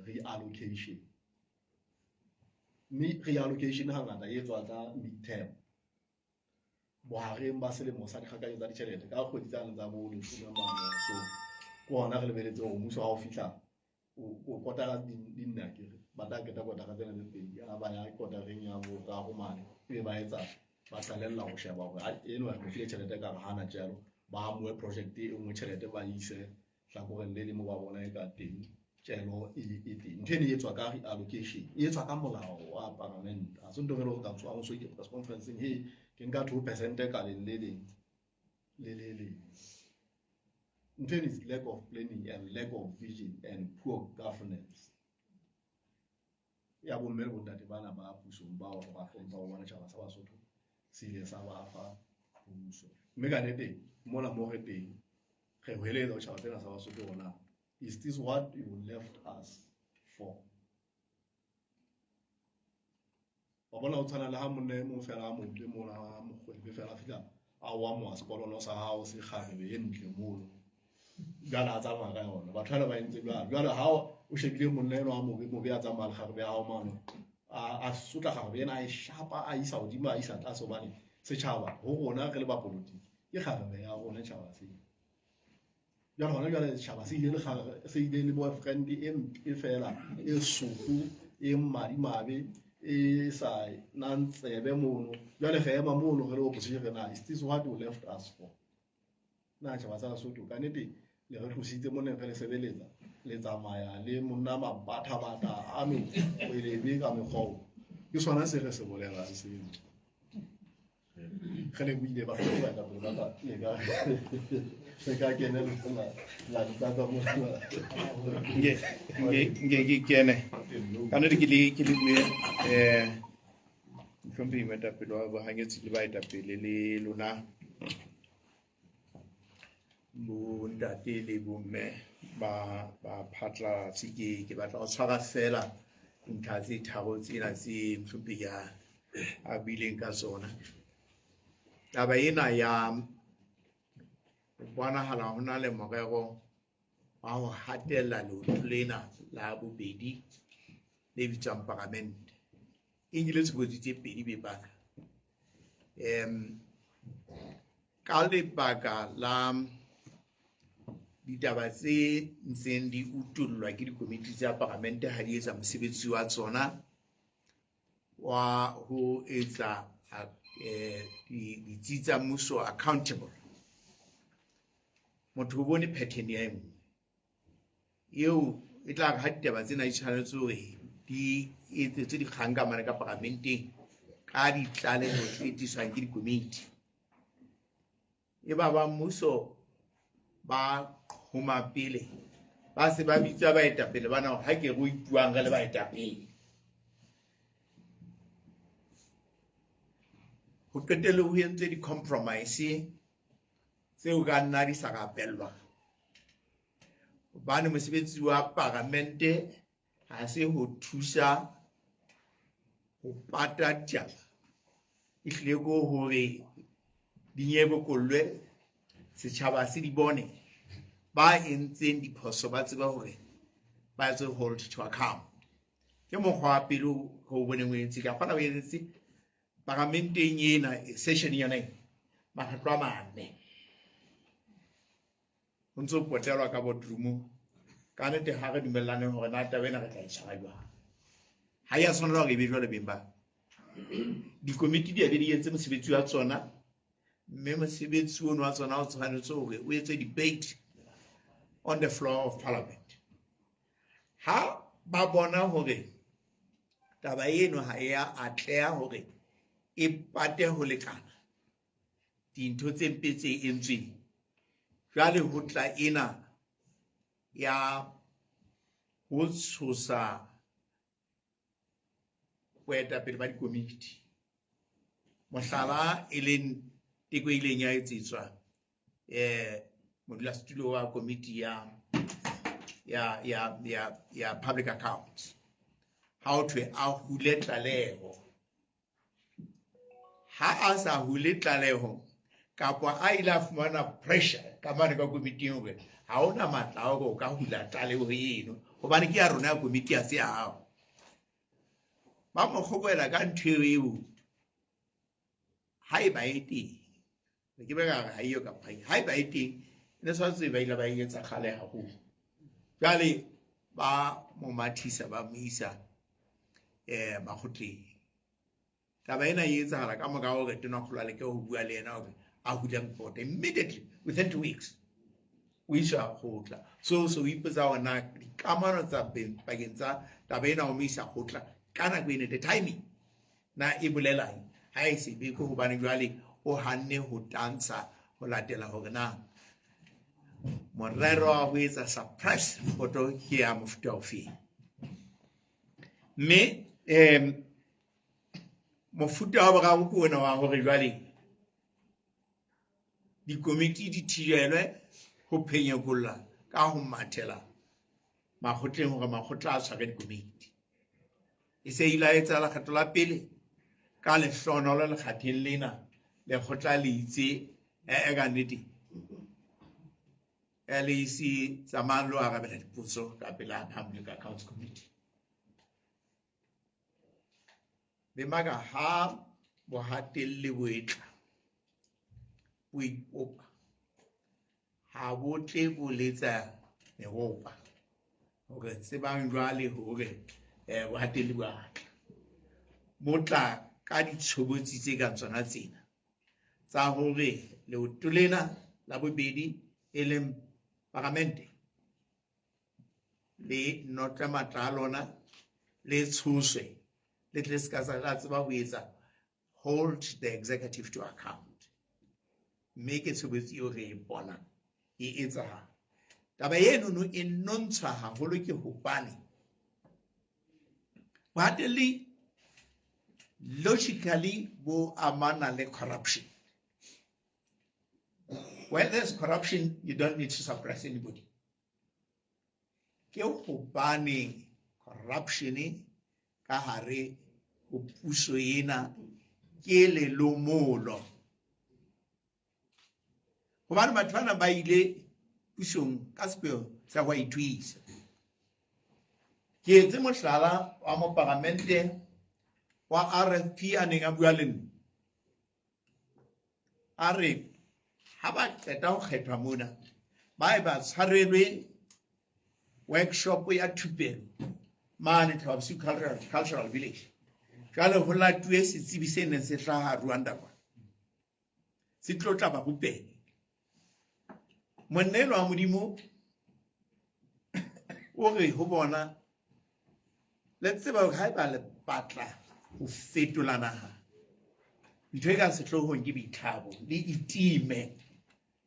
reallocation. Mme reallocation hangata e etswa ka midterm, bohareng ba selemo sa dikgakanyo tsa ditjhelete ka kgwedi tsane tsa bo leshome mane. So ke hona re lebeletse hore mmuso ha o fihla o kotara di nne akere, ba tla qeta kotara tsena tse pedi, ha ba ya kotareng ya boraro mane ebe ba etsa, ba qalella ho sheba hore eno re mo file tjhelete ka re hana tjelo, ba amohe project e nngwe tjhelete ba ise hlakoreng le leng moo ba bona e ka teng tjelo e teng. Ntho eno e etswa ka reallocation, e etswa ka molao wa parliament. Ha se ntho feela o ka tswang o so ye press conference-eng, hey, ke nka 2% ka leng le leng le le leng. Ntho eno is lack of planning and lack of vision and poor governance ya bomme le bontate bana ba pusong bao re ba hlompha hobane tjhaba sa Basotho se ile sa ba fa puso. Mme ka nnete mona mo re teng re hweletsa ho tjhaba sena sa Basotho hore na is this what you left us for? Wa bona ho tshwana le ha monna e mong fela a motle mona, a mokgwebe fela a fihla a o amoha sekolono sa hao se kgarebe e ntle mono, jwale a tsamaya ka yona. Batho bana ba entse jwalo. Jwale ha o shebile monna enwa a mobe, mobe a tsamaya le kgarebe ya hao mane, A sotla kgarebe ena, a e shapa, a isa hodimo, a isa tlase, hobane setjhaba ho rona re le bapolotiki ke kgarebe ya rona tjhaba seo. Jwale hona jwale setjhaba se ile le kgarebe, se ile le boyfriend e mpe fela, e soto, e madimabe, e sa nang tsebe mono. Jwale re ema mono re le opposition re na, is this what you left us for? Na tjhaba sa Lesotho ka nnete le re tlositse mo neng re le sebeletsa, le tsamaya le monna mabathabata a mekgwelebe ka mekgwa oo. Ke sona se re se bolelang seo. Re lebohile bakgotsi baetapele ba ka, le ka le ka kene la ntlatsa mona. Nke ke kene ka nnete ke le bue mohlomphehi moetapele wa bohanyetsi le baetapele le lona bontate le bomme ba phatlalatsi. Ke batla ho tshwara fela ntlha tse tharo tsena tse mohlomphehi a buileng ka tsona. Taba ena ya ho bonahala ho na le morero wa ho hatella leoto lena la bobedi le bitswang paramente e nkile tshobotsi tse pedi be baka ka lebaka la ditaba tse ntseng di utollwa ke dikomiti tsa paramente ha di etsa mosebetsi wa tsona wa ho etsa ditsi tsa mmuso accountable. Motho o bone pattern ya e nngwe eo e tla re ha ditaba tsena di tshwanetse hore di etsetswe dikgang ka mane ka paramenteng ka ditlaleho tse tliswang ke dikomiti, e ba mmuso ba qhoma pele, ba se ba bitsa baetapele bana hore ha ke re o ipuang re le baetapele. Ho qetelle ho entswe di-compromise tseo ka nna di sa rapellwa, hobane mosebetsi wa paramente ha se ho thusa ho pata ditaba, ehlile ke hore di nyebokollwe, setjhaba se di bone, ba entseng diphoso ba tsebe hore ba etse hold to account. Ke mokgwa wa pele ho boneng o entse ka kgona o entse paramenteng ena session yona e makgetlo a mane ho ntso potelwa ka boardroom. Ka nnete ha re dumellane hore na taba ena re tla e tshwara jwang, ha ya tshwanela hore e be jwalo. Beng ba dikomiti di a be di entse mosebetsi wa tsona, mme mosebetsi ono wa tsona o tshwanetse hore o etse debate on the floor of parliament. Ha ba bona hore taba eno ha e a atleha hore e pate ho lekana dintho tse mpe tse entsweng, jwale ho tla ena ya ho tshosa boetapele ba dikomiti. Mohlala e leng teko e ileng ya etsetswa modulasetulo wa komiti ya public accounts, ha ho thwe a hule tlaleho. Ha a sa hule tlaleho kapa a ile a fumana pressure ka mane ka komiting hore ha hona matla a hore o ka hula tlaleho eno hobane ke ya rona ya komiti, ha se ya hao, ba mo kgoboela ka ntho eo. Haeba e teng, ke be ka re ha eyo kapa haeba e teng, e ne tshwanetse ba ile ba e etsa kgale haholo. Jwale ba mo mathisa, ba mo isa makgotleng. Taba ena e etsahala ka mora hore tonakgolo a leke ho bua le yena hore a hule report immediately within 2 weeks o iswa kgotla. So o ipotsa hore na dikamano tsa pakeng tsa taba ena ho mo isa kgotla ka nako ena, the timing na e bolelang ha e se be ke hobane jwale o hanne ho tantsha ho latela hore na morero wa ho etsa suppress report ke ya mofuta ofeng. Mme mofuta wa boraro ke ona wa hore jwale dikomiti di thibelwe ho phenyekolla ka ho mathela makgotleng hore makgotla a tshware dikomiti. E se ile a etsa lekgetho la pele. Ka lehlohonolo lekgatheng lena lekgotla le itse ee ka nnete le ise tsamayang lo arabela dipotso ka pela Public Accounts Committee. Bemaka ha bohatelli bo etla bo ipopa, ha bo tle bo letsa meropa hore tsebang jwale hore bohatelli bo a tla. Bo tla ka ditshobotsi tse kang tsona tsena tsa hore leoto lena la bobedi e leng paramente le notle matla a lona le tshoswe le tle se ka la tseba ho etsa hold the executive to account. Mme ke tshobotsi eo re e bonang e etsahala. Taba enono e nontshwa haholo ke hobane bohatelli logically bo amana le corruption. Where there's corruption, you don't need to suppress anybody. Ke hobane corruption ka hare ho puso ena ke lelomolo. Hobane batho bana ba ile pusong ka sepheo sa ho ithuisa. Ke etse mohlala wa moparamente wa RFP a neng a bua le nna. A re ha ba qeta ho kgethwa mona, ba e ba tshwarelwe workshop ya thupelo mane Thaba Bosiu Cultural Village. Jwale ho latuwe setsebi se neng se hlaha Rwanda kwa. Se tlo tla ba rupele. Monna enwa wa Modimo o re ho bona, le tseba hore haeba le batla ho fetola naha, ntho e ka sehloohong ke boithabo, le itime,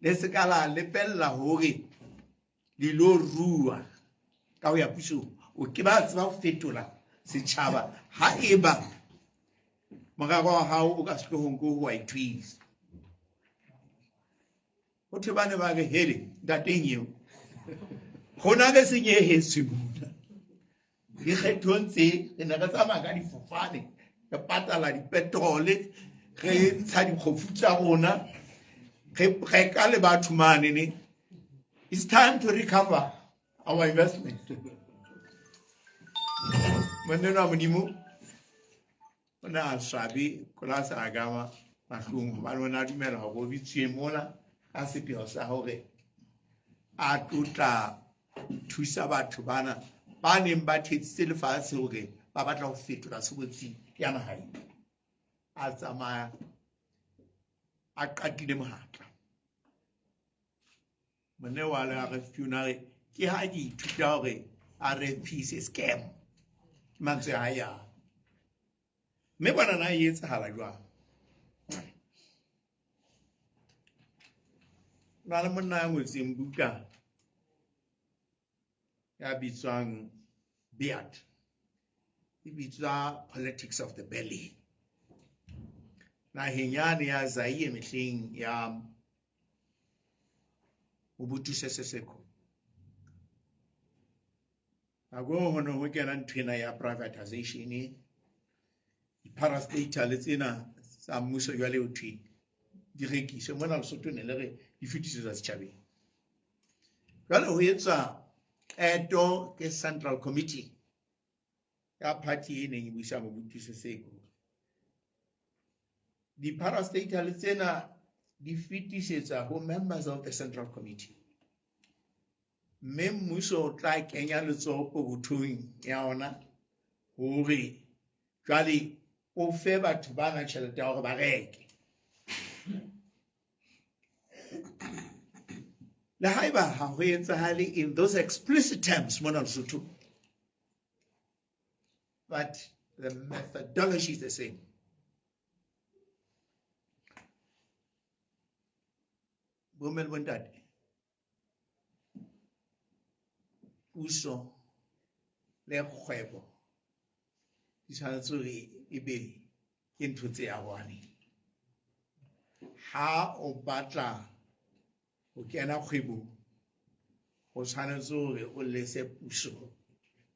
le se ka la lepella hore le lo rua ka ho ya pusong. O ke ba tseba ho fetola setjhaba haeba morero wa hao o ka sehloohong ke ho wa ithuisa. Ho thwe ba ne ba re hele ntateng eo rona re senyehetswe mona dikgethong tse re ne re tsamaya ka difofane, re patala dipetrole, re ntsha dikgofu tsa rona, re reka le batho mane ne. It's time to recover our investment. Monna wa Modimo o ne a swabe kolase a gama mahlong hobane o ne a dumela hore o bitswe mona ka sepheo sa hore a tlotla thusa batho bana ba neng ba thetsitse lefatshe hore ba batla ho fetola tshobotsi ya naha ena. A tsamaya a qatile mohatla. Monna wa le RFP o ne a re ke ha ke ithuta hore RFP is a scam. Ke mantswe a hae ao. Mme bona na e etsahala jwang? Na le monna ya ngotseng buka ya bitswang Beard, e bitswa Politics of the Belly. Naheng yane ya Zaire mehleng ya Mobutu Sese Seko. Nako ho ne ho kena nthwena ya privatization, di-parastatal tsena tsa mmuso jwale ho thwe di rekiswe. Mona Lesotho ne le re di fetisetswa setjhabeng. Jwale ho etswa qeto ke Central Committee ya party e neng e busa Mobutu Sese Seko. Di-parastatal tsena di fetisetsa ho members of the Central Committee. Mme mmuso o tla kenya letsoho pokothong ya ona hore jwale o fe batho bana tjhelete ya hore ba reke. Le haeba ha ho etsahale in those explicit terms mona Lesotho, but the methodology is the same. Bomme le bontate, puso le kgwebo di tshwanetse hore e be ke ntho tse arohaneng. Ha o batla ho kena kgwebong, o tshwanetse hore o lese puso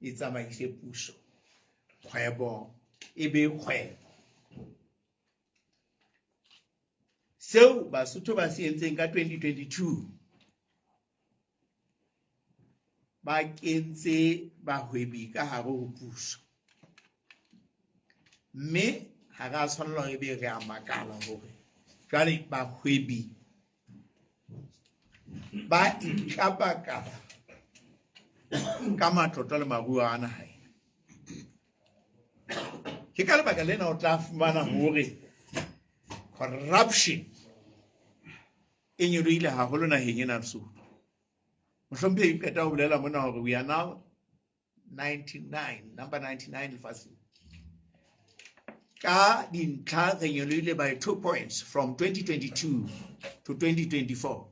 e tsamaise puso, kgwebo e be kgwebo. Seo Basotho ba se entseng ka 2022, ba kentse bahwebi ka hare ho puso. Mme ha re a tshwanela hore ebe re a makala hore jwale bahwebi ba itlapakala ka matlotlo le maruo a naha ena. Ke ka lebaka lena o tla fumana hore corruption e nyolohile haholo naheng ena Lesotho. Mohlomphehi qeta ho bolela mona hore we are now 99, number 99 lefatsheng. Ka dintlha re nyolohile by 2 points from 2022 to 2024.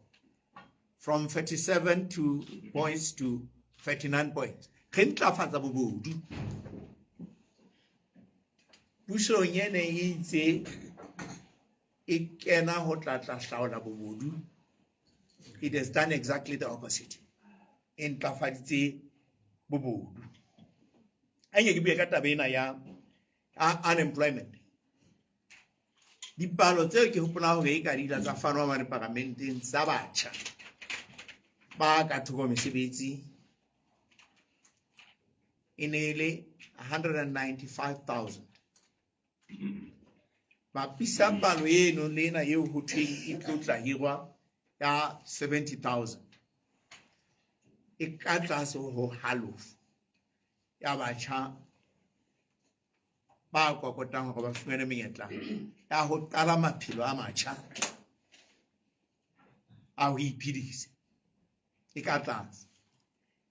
From 37 to points to 39 points. Re ntlafatsa bobodu. Pusong e neng e itse e kena ho tla tla hlaola bobodu, it has done exactly the opposite. E ntlafaditse bobodu. A nke ke bue ka taba ena ya unemployment. Dipalo tseo ke hopola hore e ka di tsa fanwa mane paramenteng tsa batjha ba ka thoko mesebetsi e ne e le 195,000. Bapisa palo eno le ena eo ho thweng e tlo tla hirwa ya 70,000. E ka tlase ho halofo ya batjha ba kokotang hore ba fumane menyetla ya ho qala maphelo a matjha a ho iphedisa. E ka tlase.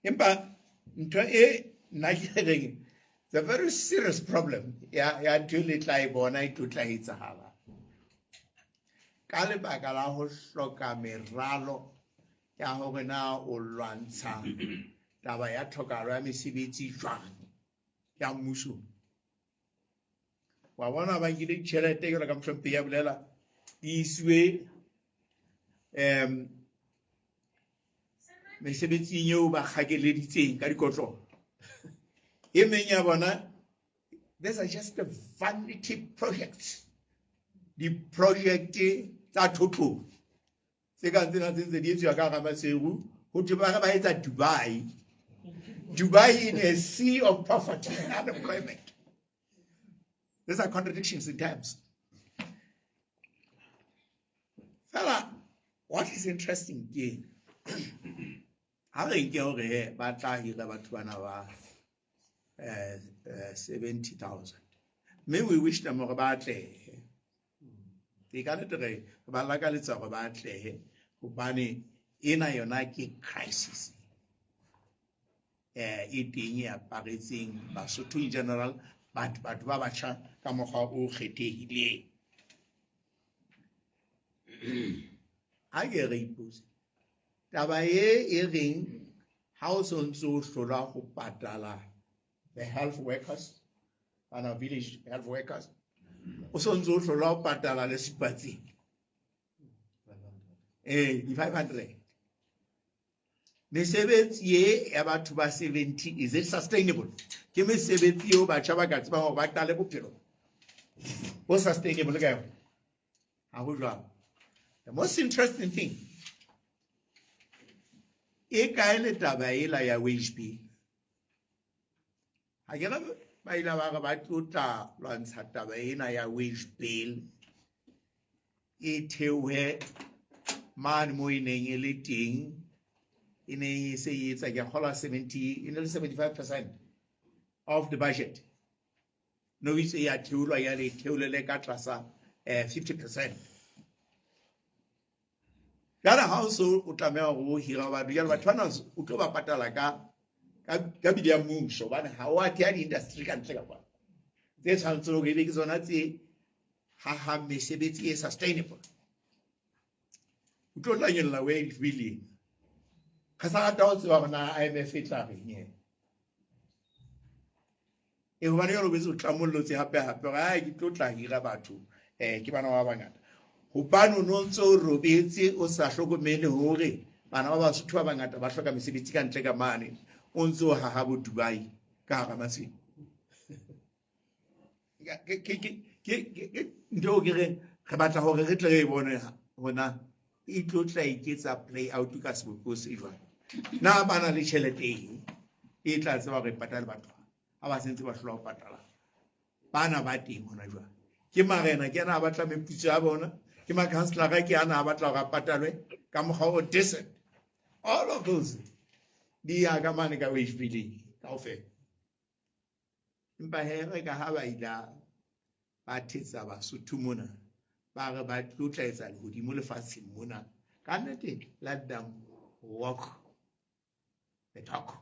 Empa ntho e nna ke reng it's a very serious problem ya ntho e le tla e bona e tlo tla etsahala ka lebaka la ho hloka meralo ya hore na o lwantsha taba ya tlhokahalo ya mesebetsi jwang ya mmuso. Wa bona ba nkile ditjhelete jwalo ka mohlomphehi ya bolela di isiwe mesebetsing eo ba kgakeleditseng ka dikotlolo. E meng ya bona, these are just the vanity projects. Di-project tsa thotlong tse kang tsena tse ntse di etsuwa ka hara Maseru, ho thwe ba re ba etsa Dubai. Dubai in a sea of poverty and unemployment. These are contradictions in terms. Fela, what is interesting ke ha re nke hore ba tla hira batho bana ba 70,000. Mme we wish them hore ba atlehe. E ka nnete re ba lakaletsa hore ba atlehe hobane ena yona ke crisis. E teng e aparetseng Basotho in general, batho ba batjha ka mokgwa o kgethehileng. Ha ke re ipotse taba e reng ha o so ntse o hlola ho patala the health workers, bana village health workers, o so ntse o hlola ho patala le sepatsing di 500. Mesebetsi e ya batho ba 70, is it sustainable? Ke mesebetsi eo batjha ba ka tsebang hore ba qale bophelo bo sustainable ka yona. Ha ho jwalo. The most interesting thing, e kae le taba ela ya wage bill? Ha ke re ba ile ba re ba tlo tla lwantsha taba ena ya wage bill e theohe mane mo e neng e le teng, e neng e se e etsa ke kgolwa 70, e ne le 75% of the budget. No itse ya theolwa ya le theolele ka tlasa 50%. Jwale ha o so o tlameha hore o hira batho, jwale batho bana o tlo ba patala ka bili ya mmuso, hobane ha o a theha di-industry ka ntle ka kwana tse tshwanetseng hore ebe ke tsona tse hahang mesebetsi e sustainable. O tlo tla nyolla wage bill ena. Re sa rata ho tseba hore na IMF e tla reng ena. E hobane jwale o boetse o tlamollotse hape hape hore ai ke tlo tla hira batho ke bana ba bangata. Hobane o no ntse o robetse o sa hlokomele hore bana ba Basotho ba bangata ba hloka mesebetsi ka ntle ka mane, o ntse o haha bo Dubai ka hara Maseru. Ke ntho eo ke reng re batla hore re tle re e bone hona e tlo tla iketsa play out ka sebopeho se jwang. Na ba na le tjhelete eng e tla tseba hore e patale batho ha ba sentse ba hlola ho patala Bana ba teng hona jwale. Ke marena ke ana a batla meputso ya bona, ke makhanselara ke ana a batla hore a patalwe ka mokgwa o decent. All of those di ya ka mane ka wage billing kaofela. Empa he re ka ha ba ila ba thetsa Basotho mona, ba re ba tlo tla etsa lehodimo lefatsheng mona. Ka nnete, let them walk the talk.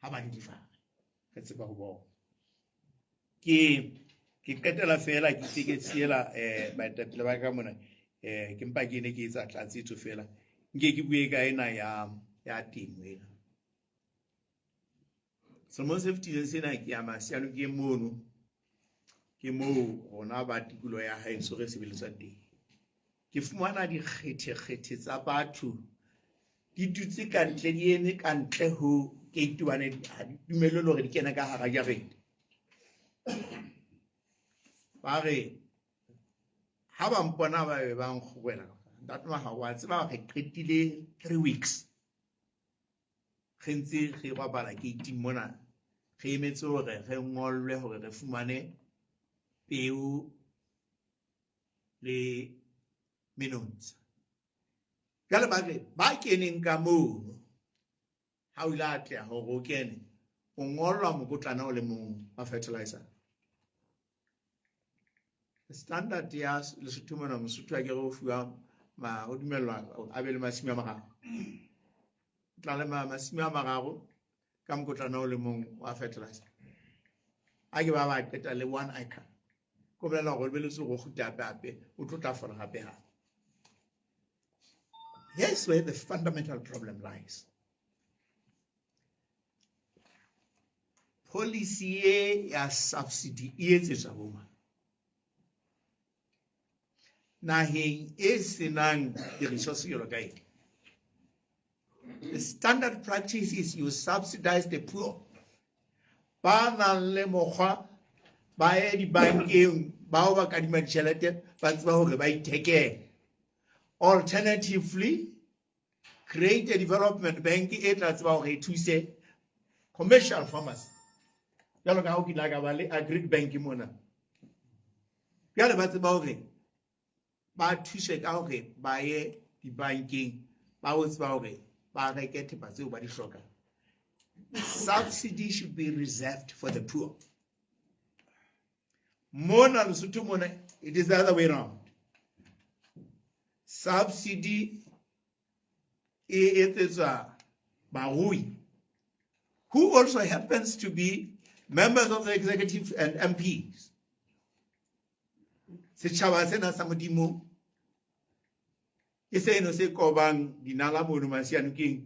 Ha ba di difare, re tseba ho bona. Ke qetela fela ke se ke siela baetapele ba ka mona, ke mpa ke ne ke etsa tlatsetso fela. Nke ke bue ka ena ya temo ena. Selemong se fetileng sena ke ya Masiano ke mono, ke moo rona ba tikoloho ya haeso re sebeletsang teng. Ke fumana dikgethekgethe tsa batho di dutse ka ntle, di eme ka ntle ho gate hobane ha di dumellwe le hore di kene ka hara jarete. Ba re ha ba mpona ba be ba nkgobela, ntate wa hao wa tseba re qetile 3 weeks re ntse re robala gate mona, re emetse hore re ngollwe hore re fumane peo le menontsha. Jwale ba re ba keneng ka mono, ha o ile a atleha hore o kene, o ngollwa mokotlana o le mong wa fertilizer. Standard ya Lesotho mona, Mosotho a ke re o fuwa ma, o dumellwa a be le masimo a mararo. O tla le masimo a mararo ka mokotlana o le mong wa fertilizer. A ke ba ba qeta le 1 acre. Ko bolela hore o lebeletse hore o kgutle hape hape, o tlo tla fola hape hape. Here's where the fundamental problem lies. Policy e ya subsidy e etsetswa bo mang? Naheng e senang di-resource jwalo ka ena. The standard practice is you subsidize the poor. Ba nang le mokgwa ba ye dibankeng, bao ba kadima ditjhelete, ba tseba hore ba ithekele. Alternatively, create a development bank e tla tseba hore e thuse commercial farmers. Jwalo ka ha o kile ka ba le Agric Bank mona. Jwale ba tseba hore ba thuse ka hore ba ye dibankeng, ba o tseba hore ba reke thepa tseo ba di hlokang. Subsidy should be reserved for the poor. Mona Lesotho mona, it is the other way round. Subsidy e etsetswa barui, who also happens to be members of the executive and MPs. Setjhaba sena sa Modimo ke seno se kobang dinala mono Masianokeng.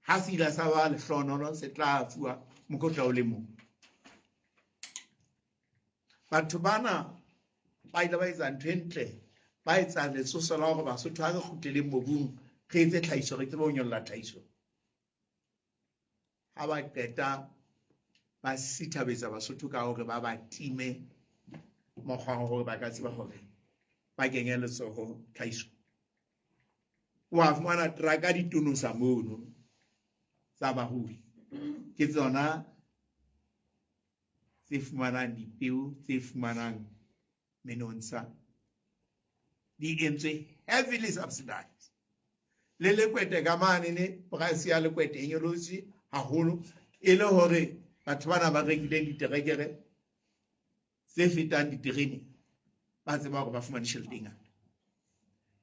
Ha se ile sa ba lehlohonolo, se tla fuwa mokotla o le mong. Batho bana ba ile ba etsa ntho e ntle, ba etsa letsoso la hore Basotho ha re kgutleleng mobung, re etse tlhahiso, re tsebe ho nyolla tlhahiso. Ha ba qeta ba sithabetsa Basotho ka hore ba ba time mokgwa wa hore ba ka tseba hore ba kenye letsoho tlhahiso. Wa fumana truck di tonosa mono tsa barui, ke tsona tse fumanang dipeo, tse fumanang menontsha, di entswe heavily subsidized. Le lekwete ka mane ne, price ya lekwete e nyolotse haholo, e le hore batho bana ba rekileng diterekere tse fetang diterene ba tseba hore ba fumane tjhelete e ngata.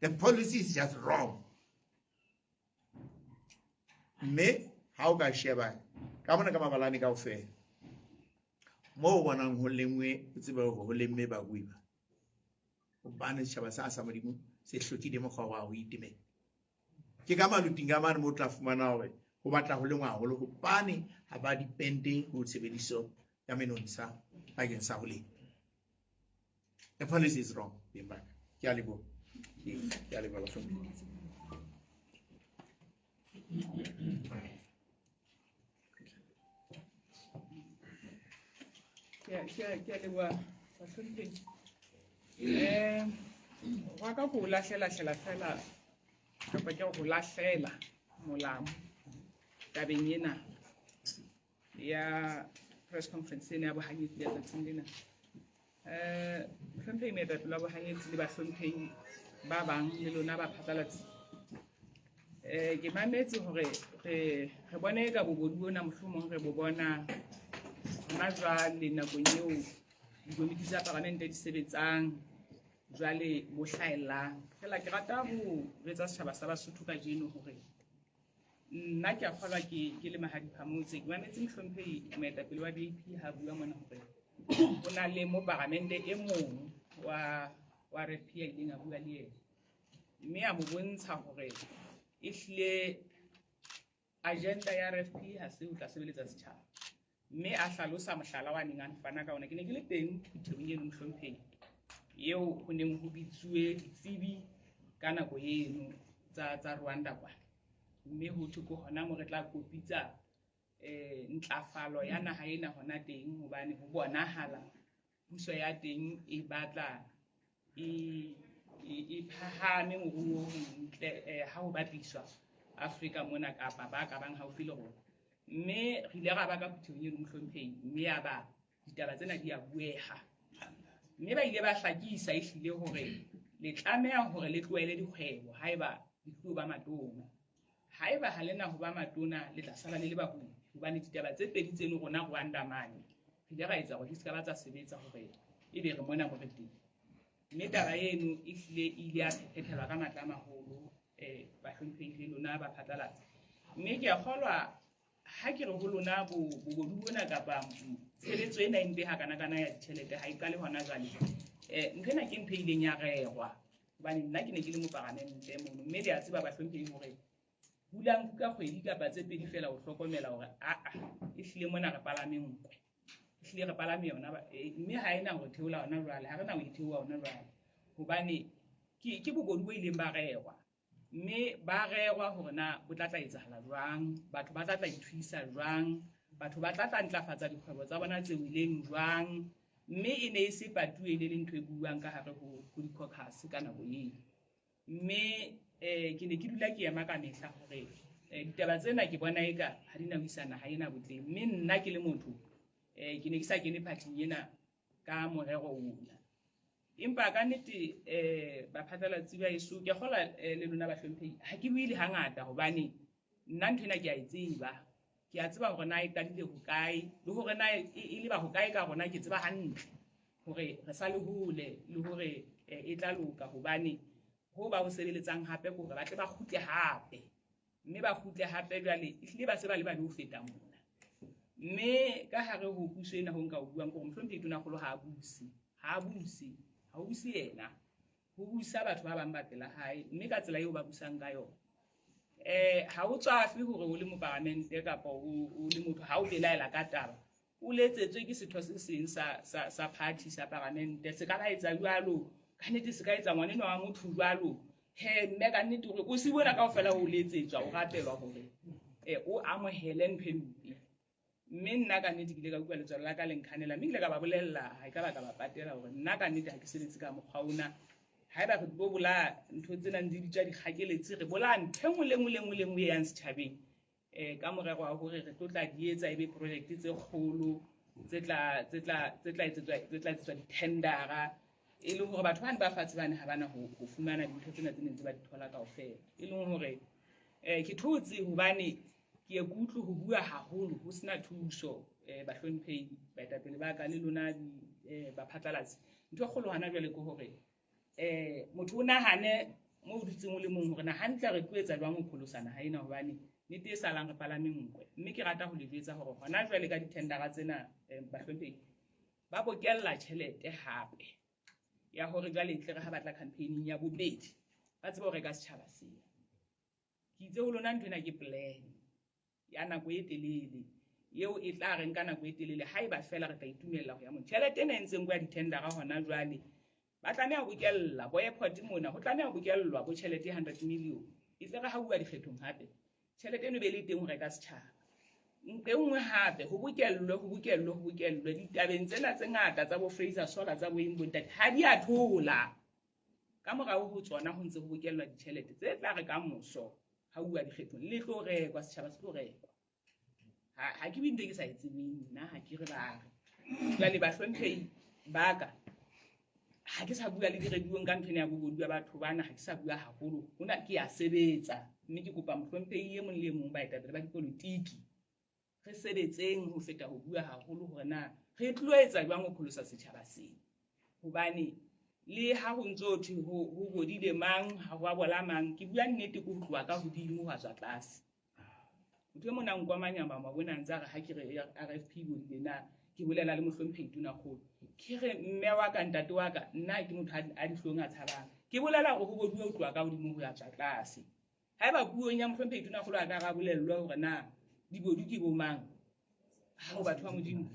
The policy is just wrong. Mme ha o ka sheba ka mona ka mabalane kaofela, moo o bonang ho lengwe, o tsebe hore ho lemme barui ba. Hobane setjhaba sa sa Modimo se hlokile mokgwa wa ho itemela. Ke ka maluting ka mane moo o tla fumana hore ho batla ho lengwa haholo, hobane ha ba depende ho tshebediso ya menontsha bakeng sa ho lema. The policy is wrong, beng ba ka. Ke a leboha. Ke a leboha, bahlomphehi. Ke a leboha, bahlomphehi. Wa ka ko lahlela-hlela fela, kapa ke ho lahlela molamo tabeng ena ya press conference ena ya bohanyetsi ya tsatsing lena. Mohlomphehi moetapele wa bohanyetsi le bahlomphehi ba bang le lona ba phatlalatsi. Ke mametse hore re bone ka bobodu bona mohlomong re bo bona hona jwale nakong eo dikomiti tsa palamente di sebetsang jwale bo hlaellang. Fela ke rata ho jwetsa setjhaba sa Basotho kajeno hore nna ke a kgolwa ke le Mahadi Phamotse. Ke mametse mohlomphehi moetapele wa BAP ha bua mona hore ho na le moparamente e mong wa RFP a ileng a bua le yena, mme a mo bontsha hore ehlile agenda ya RFP ha se ho tla sebeletsa setjhaba, mme a hlalosa mohlala wa neng a fana ka ona. Ke ne ke le teng phuthehong eno mohlomphehi eo ho neng ho bitsuwe ditsebi ka nako eno tsa Rwanda kwa, mme ho thwe ke hona mo re tla kopitsa ntlafalo ya naha ena hona teng, hobane ho bonahala puso ya teng e batla e phahame moruong ntle ha ho bapiswa Afrika mona kapa ba ka bang haufi le rona. Mme re ile ra ba ka phuthehong eno mohlomphehi, mme ya ba ditaba tsena di a bueha, mme ba ile ba hlakisa ehlile hore le tlameha hore le tlohele dikgwebo haeba le tlo ba matona. Haeba ha lena ho ba matona, le tla sala le le bahwebi, hobane ditaba tse pedi tseno rona Rwanda mane re ile ra etsa hore di se ka ba tsa sebetsa hore ebe re mona mo re teng. Mme taba eno ehlile e ile ya phethelwa ka matla a maholo, bahlomphehi le lona ba phatlalatsa. Mme ke a kgolwa ha ke re ho lona bobodu bona kapa tshebetso ena e mpe hakanakana ya ditjhelete ha e qale hona jwale. Ntho ena ke ntho e ileng ya rerwa, hobane nna ke ne ke le moparamente mono, mme le a tseba bahlomphehi hore hulang ka kgwedi kapa tse pedi fela ho hlokomela hore aa ehlile mona re palame nkwe, ehlile re palame yona, mme ha ena hore theola hona jwale, ha re na ho e theoha hona jwale, hobane ke bobodu bo ileng ba rerwa, mme ba rerwa hore na bo tla tla etsahala jwang, batho ba tla tla ithuisa jwang, batho ba tla tla ntlafatsa dikgwebo tsa bona tse weleng jwang, mme e ne e se patuwe le ntho e buuwang ka hare ho di-caucus ka nako eo. Mme ke ne ke dula ke ema ka mehla hore ditaba tsena ke bona eka ha di na ho isa naha ena botleng, mme nna ke le motho ke ne ke sa kene phathing ena ka morero ona. Empa ka nnete baphatlalatsi ba heso, ke a kgolwa le lona bahlomphehi, ha ke bue le hangata hobane nna ntho ena ke a e tseba. Ke a tseba hore na e qadile hokae le hore na e leba hokae ka rona, ke tseba hantle hore re sa le hole le hore e tla loka, hobane ho ba ho sebeletsang hape ke hore ba tle ba kgutle hape, mme ba kgutle hape jwale ehlile ba se ba le babe ho feta mona. Mme ka hare ho puso ena ho nka ho buang ke hore mohlomphehi Tonakgolo ha a buse, ha a buse, ha o buse yena, ho busa batho ba bang ba pela hae, mme ka tsela eo ba busang ka yona. Ha o tswafe hore o le moparamente kapa o le motho ha o belaela ka taba, o letsetswe ke setho se seng sa party sa paramente, se ka ba etsa jwalo, ka nnete se ka etsa ngwanenwa wa motho jwalo. He, mme ka nnete hore o se bona kaofela o letsetswa, o rapelwa hore o amohele ntho e mpe. Mme nna ka nnete ke ile ka utlwa letswalo la ka le nkhanela, mme ke ile ka ba bolella, ha e ka ba ka ba patela hore nna ka nnete ha ke sebetse ka mokgwa ona. Haeba re tlo bolaya ntho tsena di bitswa dikgakeletsi, re bolaya ntho e nngwe le nngwe le nngwe le nngwe e yang setjhabeng, ka morero wa hore re tlo tla di etsa ebe project tse kgolo tse tla etsetswa di-tendera, e leng hore batho bane ba fatshe bane ha bana ho fumana dintho tsena tse neng tse ba di thola kaofela. E leng hore ke thotse hobane ke ye ke utlwe ho bua haholo ho sena thuso, bahlomphehi, baetapele ba ka le lona baphatlalatsi. Ntho e kgolo hona jwale ke hore motho o nahane mo o dutseng o le mong hore na hantle re tlo etsa jwang ho pholosa naha ena, hobane nnete e salang re palame nkwe. Mme ke rata ho le jwetsa hore hona jwale ka di-tendera tsena, bahlomphehi ba bokella tjhelete hape ya hore jwale e tle re ha batla campaigning ya bobedi ba tsebe ho reka setjhaba sena. Ke itse ho lona ntho ena ke plan ya nako e telele eo e tla re nka nako e telele haeba fela re tla itumella ho ya mona. Tjhelete ena e ntseng kwa di-tendera hona jwale ba tlameha ho bokella bo airport mona, ho tlameha ho bokellwa bo tjhelete e 100 million e tle re ha bua dikgethong hape tjhelete eno be le teng ho reka setjhaba. Nqe nngwe hape ho bokellwe, ho bokellwe, ho bokellwe ditabeng tsena tse ngata tsa bo Fraser Solar tsa boeng bo ntate ha di a thola. Ka morao ho tsona ho ntse ho bokellwa ditjhelete tse tla re ka moso ha bua dikgethong le tlo rekwa, setjhaba se tlo rekwa. Ha ke bue ntho e ke sa e tsebeng nna, ha ke re ba re. Jwale bahlomphehi ba ka, Ha ke sa bua le dirediong ka ntho ena ya bobodu ba batho bana, ha ke sa bua haholo. Hona ke ya sebetsa, mme ke kopa mohlomphehi e mong le e mong baetapele ba dipolotiki re sebetseng ho feta ho bua haholo hore na re tlo etsa jwang ho pholosa setjhaba sena. Hobane le ha ho ntso thwe ho bodile mang, ha ho a bola mang, ke bua nnete ke ho tloha ka hodimo ho tswa tlase. Motho e mong a nkomanya mama bona ntse a re ha ke re RFP bodile na, ke bolela le mohlomphehi Tonakgolo. Ke re mme wa ka, ntate wa ka, nna ke motho a dihlong a tshabang. Ke bolela hore ho boduwe ho tloha ka hodimo ho ya tswa tlase. Haeba puong ya mohlomphehi Tonakgolo a ka ra bolellwa hore na dibodu ke bo mang, ha ho batho ba Modimo.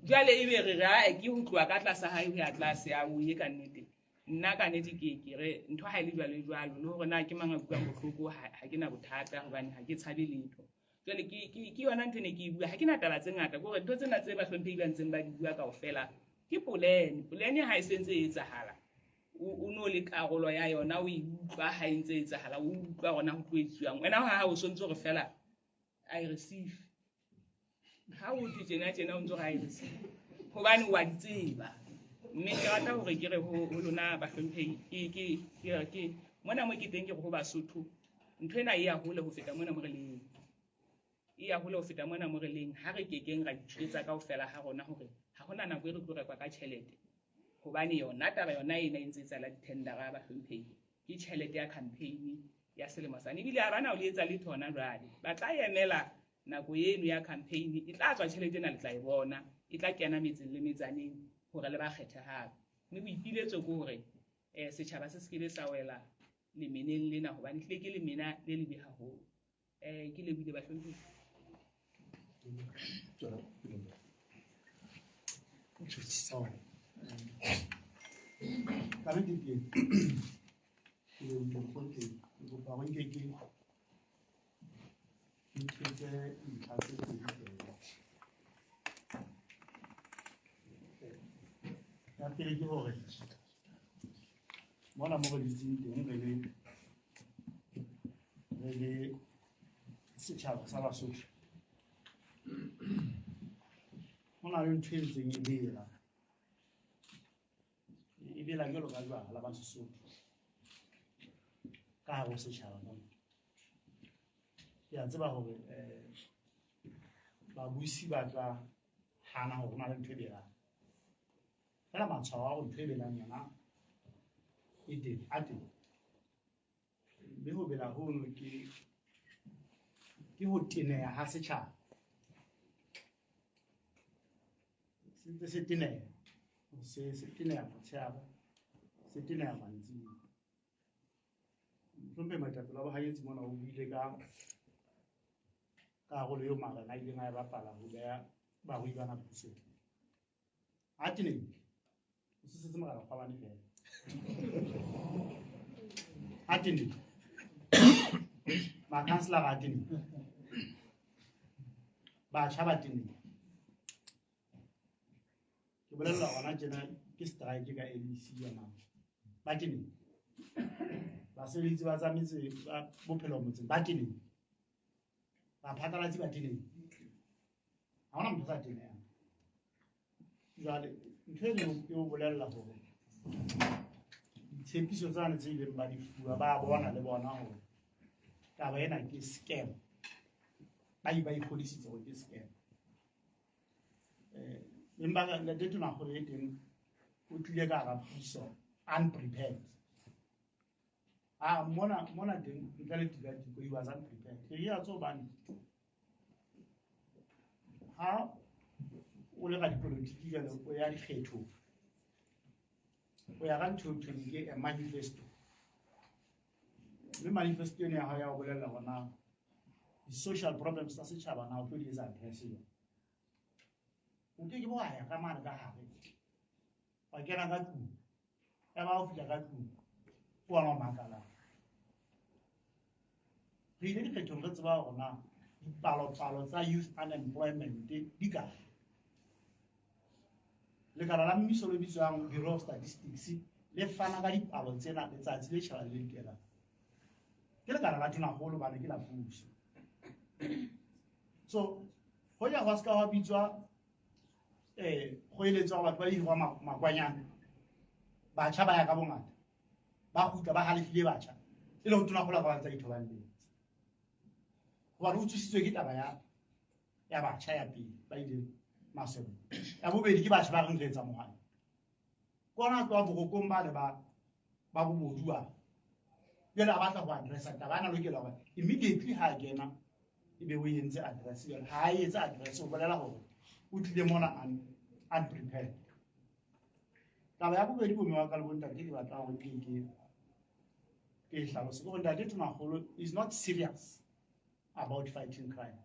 Jwale ebe re re ae ke ho tloha ka tlasa hae ho ya tlase, a o ye ka nnete. Nna ka nnete ke re ntho ha e le jwalo jwalo, le hore na ke mang a utlwang bohloko, ha ke na bothata hobane ha ke tshabe letho. Jwale ke yona ntho e ne ke e bua, ha ke na taba tse ngata, ke hore ntho tsena tse bahlomphehi ba ntseng ba di bua kaofela ke polene. Polene ha e se ntse e etsahala, o no le karolo ya yona, o e utlwa ha e ntse e etsahala, o utlwa hore na ho tlo etsuwang. Wena ha o sontse hore fela I receive. Ha o thwe tjena tjena o ntso re I receive, hobane wa di tseba. Mme ke rata hore ke re ho lona bahlomphehi, ke mona mo ke teng ke re ho Basotho, ntho ena e ya hole ho feta mona mo re leng. E ya hole ho feta mona mo re leng. Ha re kekeng ra itjwetsa kaofela ha rona hore ha hona nako e re tlo rekwa ka tjhelete, hobane yona taba yona ena e ntse e tsala di-tendera bahlomphehi, ke tjhelete ya campaign ya selemo sane. Ebile ha bana ho le etsa letho hona jwale, ba tla emela nako eno ya campaign, e tla tswa tjhelete ena le tla e bona, e tla kena metseng le metsaneng hore le ba kgethe hape. Mme boipiletso ke hore setjhaba se se kebe sa wela lemeneng lena, hobane ehlile ke lemena le lebe haholo. Ke lebohile bahlomphehi. Ka nnete ke lebohile mohlomphehi. Ke kopa hore nke ke ntshetse ntlha tse pedi feela. Ya pele ke hore mona mo re dutseng teng re le setjhaba sa Basotho, ho na le ntho e ntseng e bela. E bela jwalo ka jwala ba Sesotho ka hare ho setjhaba mona. Ke a tseba hore babusi ba tla hana hore ho na le ntho e belang. Feela matshwao a hore ntho e belang yona e teng, a teng. Mme ho bela hono ke ho teneha ha setjhaba. Se ntse se teneha, se teneha motshehare, se teneha mantsiboya. Mohlomphehi moetapele wa bohanyetsi mona o buile ka karolo eo marena a ileng a e bapala ho beha barui bana pusong. A tenehile, o se setse morena Kgwabane feela. A tenehile, makhanselara a tenehile, batjha ba tenehile. Ke bolella hona tjena ke strike ka MEC ya mang. Ba tenehile. Basebetsi ba tsa metse ba bophelo motseng ba tenehile. Baphatlalatsi ba tenehile. Ha hona motho a sa tenehang. Jwale ntho eno e o bolella hore ditshepiso tsane tse ileng ba di fuwa ba bona le bona hore taba ena ke scam. Ba ikgodisitse hore ke scam. Empa ntate Tonakgolo e teng o tlile ka hara puso unprepared. Mona teng ntle le tikatiko, he was unprepared. Ke ya tso hobane ha o le radipolotiki jwale o ya dikgethong, o ya ka ntho e thweng ke a manifesto. Mme manifesto eno ya hao ya o bolella hore na di-social problems tsa setjhaba na o tlo di etsa address jwang. O ke ke wa ya ka mane ka hare, wa kena ka tlung, ya ba o fihla ka tlung, ke wa makalang. Re ile dikgethong re tseba hore na dipalopalo tsa youth unemployment di kae. Lekala la mmuso le bitswang Bureau of Statistics le fana ka dipalo tsena letsatsi le tjhabang le dikelang. Ke lekala la Tonakgolo hobane ke la puso. So hoja hwa ska hwa bitswa kgoeletso ya batho ba hirwa makwanyana. Batjha ba ya ka bongata, ba kgutla ba halefile batjha, e le ho tonakgolo a ka ba ntsa ithoballetse. Hobane o tsositswe ke taba ya batjha ya pele ba ileng masole. Ya bobedi ke batjha ba reng re etsa mohwanto. Ke ona a tloha borokong bane ba bobodu ba. Jwale a batla ho addressa taba, ana lokela hore immediately ha a kena ebe o entse address. Jwale ha a etse address, o bolela hore o tlile mona unprepared. Taba ya bobedi, bomme wa ka le bontate, ke batla hore ke e hlalose, ke hore ntate Tonakgolo is not serious about fighting crime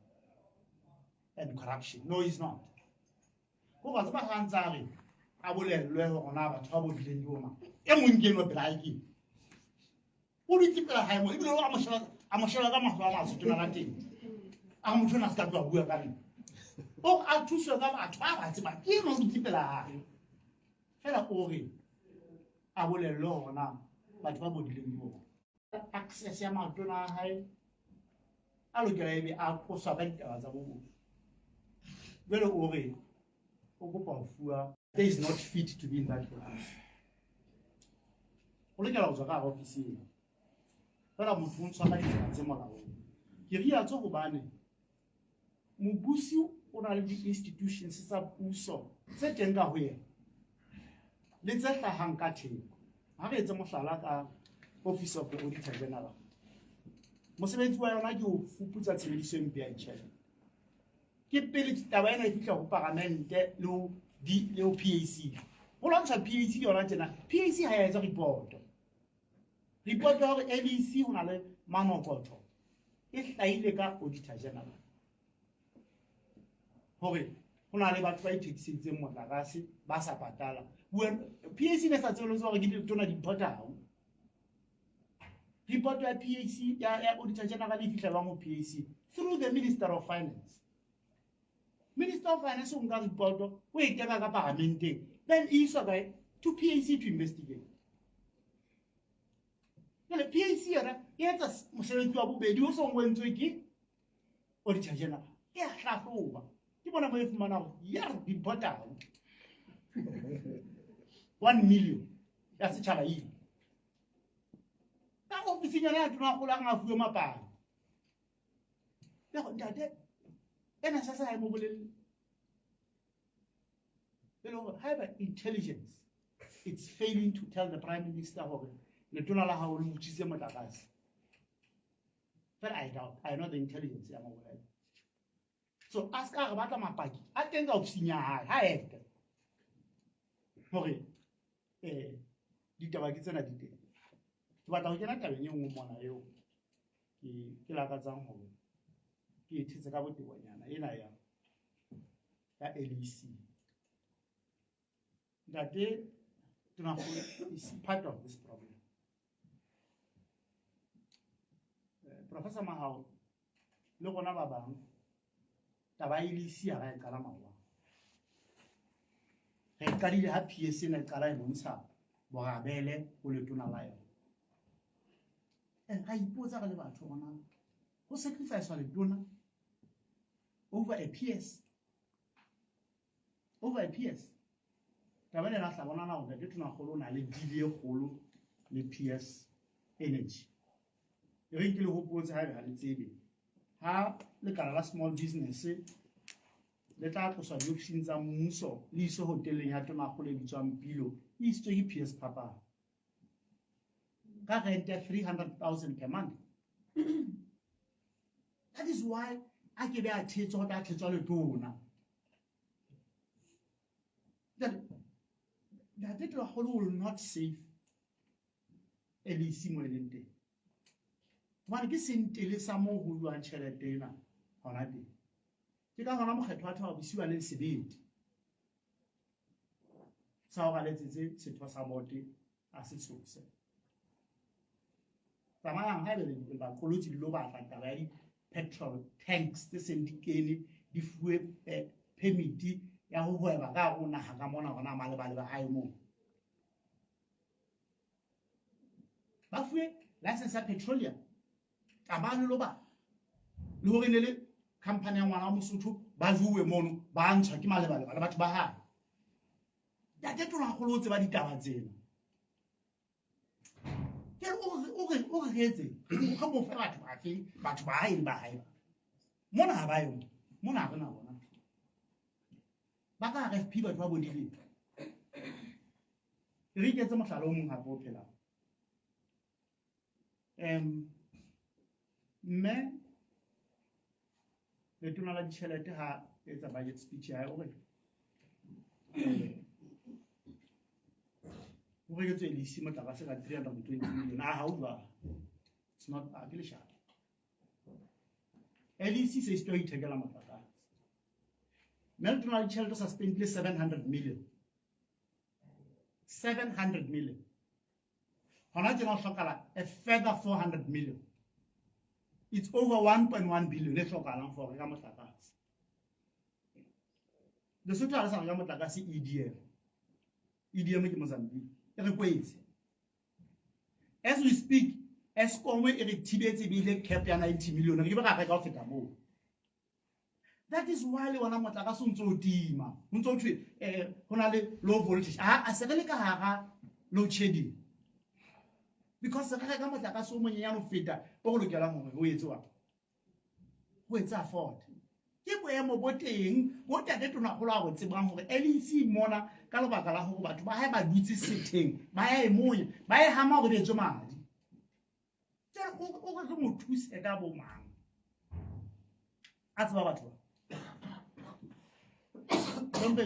and corruption. No, he's not. Ko ba tseba ha ntse a re a bolellwe hore na batho ba bodileng ke bo mang. E mong ke enwa pela hae ke eng? O dutse pela hae moo, ebile o a mo sheba ka mahlo a matsho tona la teng. A motho ona a se ka tloha bua ka nna. O a thuswe ka batho ba ba tsebang, ke enwa o dutse pela hae. Fela o re a bolellwe hore na batho ba bodileng ke bo mang. Access ya matona a hae a lokela ebe a qoswa ka ditaba tsa bobodu. Jwale o re o kopa ho fuwa, there is not fit to be in that office. O lokela ho tswa ka hara office eo. Fela motho o ntshwa ka ditsela tse molaong. Ke riatso hobane mobusi o na le di-institutions tsa puso tse teng ka ho yena le tse hlahang ka theko. Ha re etse mohlala ka Office of the Auditor General. Mosebetsi wa yona ke ho fuputsa tshebediso e mpe ya ditjhelete. Ke pele taba ena e fihla ho paramente le ho PAC. Ho lwantsha PAC yona tjena, PAC ha ya etsa report. Report ya hore LEC ho na le manokotho e hlahile ka Auditor General. Hore ho na le batho ba ithekiseditseng motlakase ba sa patala. PAC ne sa tsebe le hore ke ditona di-importer. Report ya PAC ya Auditor General e fihla jwang ho PAC? Through the Minister of Finance. Minister of Finance o nka report o e teka ka paramenteng, then e iswa kae? To PAC to investigate. Jwale PAC yona e etsa mosebetsi wa bobedi o song o entswe ke Auditor General. E a hlahloba. Ke bona mo e fumana hore ya re di-importer 1 million ya setjhaba ile. Ka ofising yona ya Tonakgolo a nga fuwe mapaki. Ya go ntate ena sa sa ha e mo bolelle. E le hore haeba intelligence it's failing to tell the prime minister hore letona la hao le utswitse motlakase. Fela I doubt, I know the intelligence ya mo bolella. So a ska re batla mapaki a teng ka ofising ya hae ha ete. Hore ditaba ke tsena di teng. Ke batla ho kena tabeng e nngwe mona eo ke lakatsang hore ke e thetse ka botebonyana ena ya LEC. Ntate Tonakgolo is part of this problem. Professor Mahao le rona ba bang taba ya LEC ha ra e qala maobane. Re e qadile ha PS ena e qala e bontsha borabele ho letona la yona. Ra ipotsa re le batho hore na ho sacrifice letona over a PS. Over a PS. Taba ena ra tla bona na hore ntate Tonakgolo o na le deal e kgolo le PS Energy. E reng ke le hopotse haebe ha le tsebe. Ha lekala la small business le tla tloswa diofising tsa mmuso le iswe hoteleng ya Tonakgolo e bitswang Pilo, e isitswe ke PS Phapang. Ka rent ya 300,000 per month. That is why a ke be a thetswa ho tla thetswa letona. Ntate Tonakgolo will not save LEC mo e leng teng. Hobane ke sentele sa moo ho jwang tjhelete ena hona teng. Ke ka hona mokgetho wa Thaba Bosiu a leng sebete sa hore a letsetse setho sa bote a se tshose. Tsamayang haebe le baqolotsi le lo batla taba ya di-petrol tanks tse seng di kene di fuwe permit ya ho hweba ka hare ho naha ka mona hona malebaleba hae moo. Ba fuwe license ya petroleum. Tsamaya le lo batla. Le hore ne le company ya ngwana wa Mosotho ba jowe mono ba ntshwa ke malebaleba le batho ba hae. Ntate Tonakgolo o tseba ditaba tsena. Ke re o re etse re mo fe batho bafe, batho ba hae le ba hae. Mona ha ba yo, mona ha re na bona. Ba ka RFP batho ba bodileng. Re iketse mohlala o mong hape o phelang. Mme letona la ditjhelete ha etsa budget speech ya hae, o re o reketswe LEC motlakase ka 320 million. A ha o jwalo. It's not, a ke leshano. LEC se sitwa ho ithekela motlakase. Mme letona la ditjhelete o sa spendile 700 million. 700 million. Hona tjena ho hlokahala a further 400 million. It's over 1.1 billion e hlokahalang for ho reka motlakase. Lesotho ha le sa reka motlakase EDM. EDM ke Mozambique. E re kwetse. As we speak, Eskom e re thibetse ebile cap ya 90 million. Re ke be ra reka ho feta moo. That is why le ona motlakase o ntse o tima. O ntse o thwe, ho na le low voltage. A se re le ka hara load shedding. Because re reka motlakase o monyenyane ho feta o re lokelang hore o etse wa. Ho etsa afford. Ke boemo bo teng bo tate Tonakgolo a bo tsebang hore LEC mona ka lebaka la hore batho ba hae ba dutse setheng, ba ya e monya, ba e hama hore di etswe madi. Jwale o re re mo thuse ka bo mang? A tseba batho ba. Hlomphe,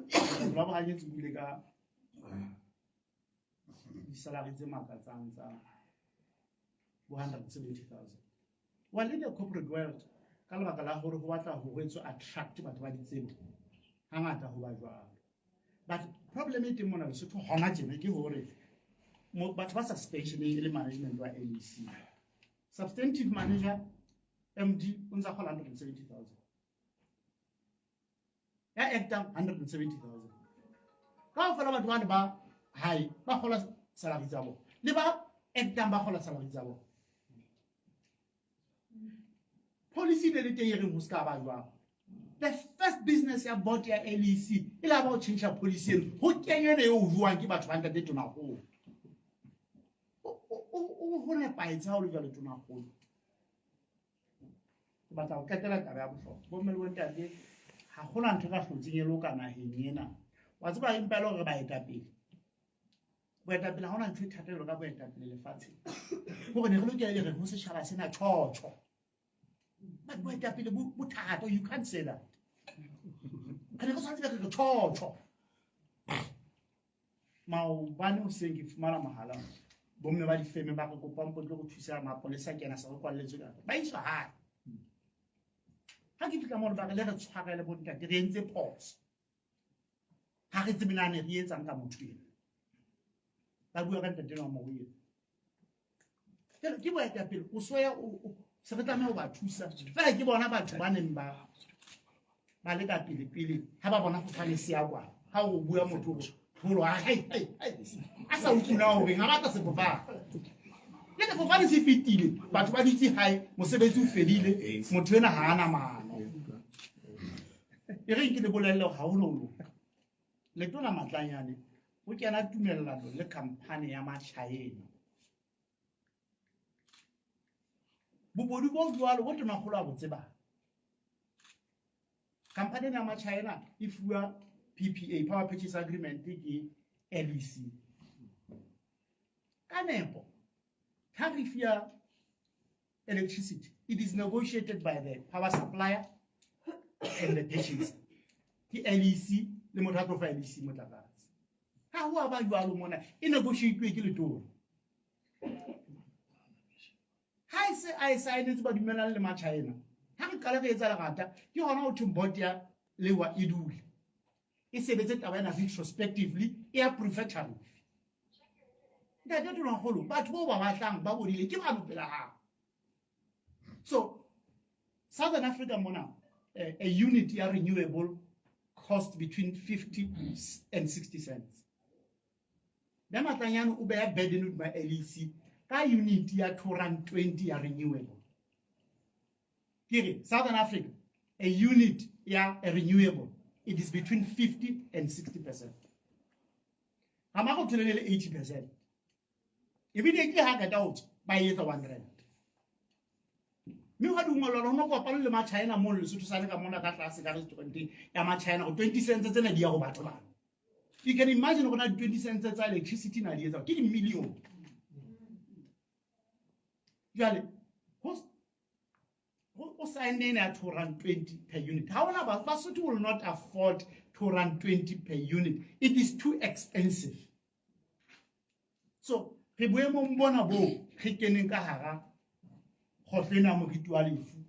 batho ba bohanyetsi buile ka di-salary tse makatsang tsa bo 170,000. Well, in the corporate world, ka lebaka la hore ho batla ho etswe attract batho ba ditsebo, hangata ho ba jwalo. But problem e teng mona Lesotho hona tjena ke hore batho ba suspension e le management wa LEC. Substantive manager MD o ntsa kgola 170,000. Ya actang 170,000. Kaofela batho bane ba hae ba kgola salary tsa bona. Le ba actang ba kgola salary tsa bona. Policy ne le teng e reng ho ska ba jwang. The first business ya board ya LEC e la ba ho change policy eno. Ho kenywe ena eo jwang ke batho ba ntate Tonakgolo. O nepahetse ha o le jwalo Tonakgolo. Ke batla ho qetela taba ya bohlokwa. Bomme le bontate, ha hona ntho e ka hlotseng e loka naheng ena. Wa tseba empa e le hore baetapele. Boetapele ha hona ntho e thata jwalo ka boetapele lefatsheng. Hore ne re lokela re ho setjhaba sena tjhotjho. But boetapele bo thata, you can't say that. Re ne re tshwanetse re re tjhotjho. Maobane hoseng ke fumana mohala. Bomme ba difeme ba re kopang potlo go thusa mapolesa kena se re kwalletswe ka. Ba iswa hae. Ha ke fihla mono ba re le re tshwarele bontate, re entse phoso. Ha re tsebe na ne re etsang ka motho ena. Ba bua ka ntate enwa wa morui ena. Jwale ke boetapele, o so ya o se re tlameha ho ba thusa. Feela ke bona batho ba neng ba le ka pele pele ha ba bona fofane se ya kwa. Ha o bua motho o tholo, a hei, hei, hei. A sa utlwe na hore ha batla sefofane. Le sefofane se fetile, batho ba dutse hae, mosebetsi o fedile, motho ena ha ana mano. E reng ke le bolelle hore ha ho no loka. Letona Matlanyane o kena tumellano le khamphani ya Machina. Bobodu bo jwalo bo Tonakgolo a bo tsebang. Khamphani ena ya Machina e fuwa PPA, Power Purchase Agreement, ke LEC. Ka nepo, tariff ya electricity, it is negotiated by the power supplier and the purchaser. Ke LEC le motho a tlo fa LEC motlakase. Ha ho a ba jwalo mona, e negotiate ke letona. Ha e se a e saenetse ba dumelane le Machina. Ha re qala re etsa lerata, ke hona ho thweng board ya lewa e dule. E sebetse taba ena retrospectively, e approve tariff. Ntate Tonakgolo, batho bao ba batlang ba bodile ke bano pela hao. So, Southern Africa mona, a unit ya renewable cost between 50 and 60 cents. Mme Matlanyane o beha burden hodima LEC ka unit ya two rand twenty ya renewable. Ke re, Southern Africa, a unit ya a renewable, it is between 50 and 60%. Ha ma go tholele le 80%. Immediately ha qeta ho tswa, ba e etsa 1 rand. Mme hwa dungwellwa ho no kopane le Machina mono Lesotho sane ka mona ka tlase ka restauranteng ya Machina hore 20 cents tsena di ya ho batho bana. You can imagine hore na di 20 cents tsa electricity na di etsa ke di million. Jwale ho sign ena ya 2 rand 20 per unit. Ha hona Basotho will not afford 2 rand 20 per unit. It is too expensive. So re boemong bona bo re keneng ka hara kgohlo ena moriti wa lefu.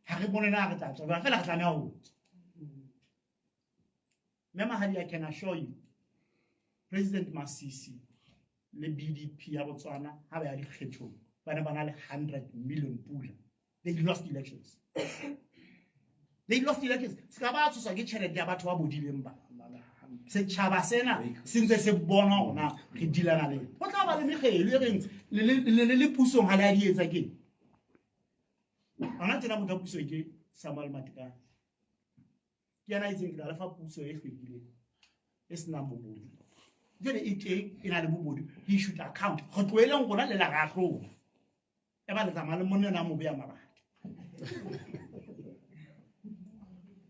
Ha re bone na re tla tswa jwang, feela re tlameha ho tswa. Mme Mahadi, I can assure you, President Masisi le BDP ya Botswana ha ba ya dikgethong ba ne ba na le 100 million pula. They lost elections. They lost elections. Se ka ba tshoswa ke tjhelete ya batho ba bodileng ba. Setjhaba sena se ntse se bona hore na re dealana le. Ho tla ba le mekgelo e reng le pusong ha le a di etsa keng. Hona tjena motho wa puso ke Samuel Matekane. Ke yena a itseng ke tla le fa puso e hlwekileng e senang bobodu. Jwale e teng e na le bobodu, he should account. Re tloheleng rona le la re ahlola. E ba le tsamaya le monna ena a mobe ya mabaka.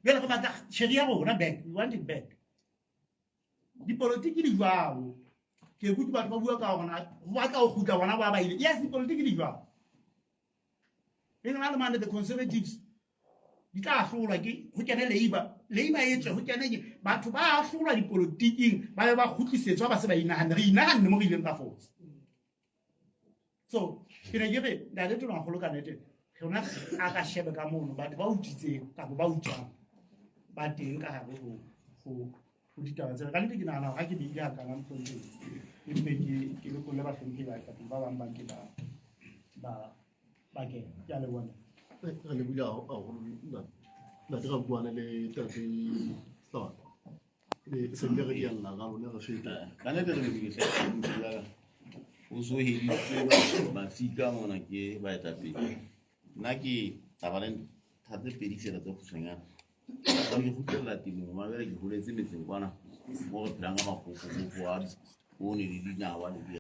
Jwale re batla tjheri ya rona back, we want it back. Dipolotiki di jwalo. Ke kutlwe batho ba bua ka hore na ho batla ho kgutla bona ba ba ile. Yes, dipolotiki di jwalo. England mane the Conservatives di tla hlolwa ke ho kene Labour, Labour e tswe ho kene ke batho ba hlolwa dipolotiking ba be ba kgutlisetswa ba se ba inahanne. Re inahanne mo re ileng ka fotsa. So ke ne ke re ntate Tonakgolo ka nnete rona a ka shebe ka mono batho ba utswitseng kapa ba utswang ba teng ka hare ho ditaba tsena. Ka nnete ke nahana hore ha ke beile hakana mohlomphehi, ke mpe ke lokolle bahlomphehi baetapele ba bang ba ke ba kena. Ke a leboha. Re lebohile haholo ntate Rakuoane le ntate Hlabane. Le se ntse re dialla ka lona re feta. Ka nnete re lebohile hle. O so heditse mafika mona ke baetapele. Nna ke taba le ntlha tse pedi feela tse kgutshwanyane. Ka ke kgutlela temong, hobane jwale ke holetse metseng kwana mo re phelang ka makgokgokgo a poone le dinawa le di.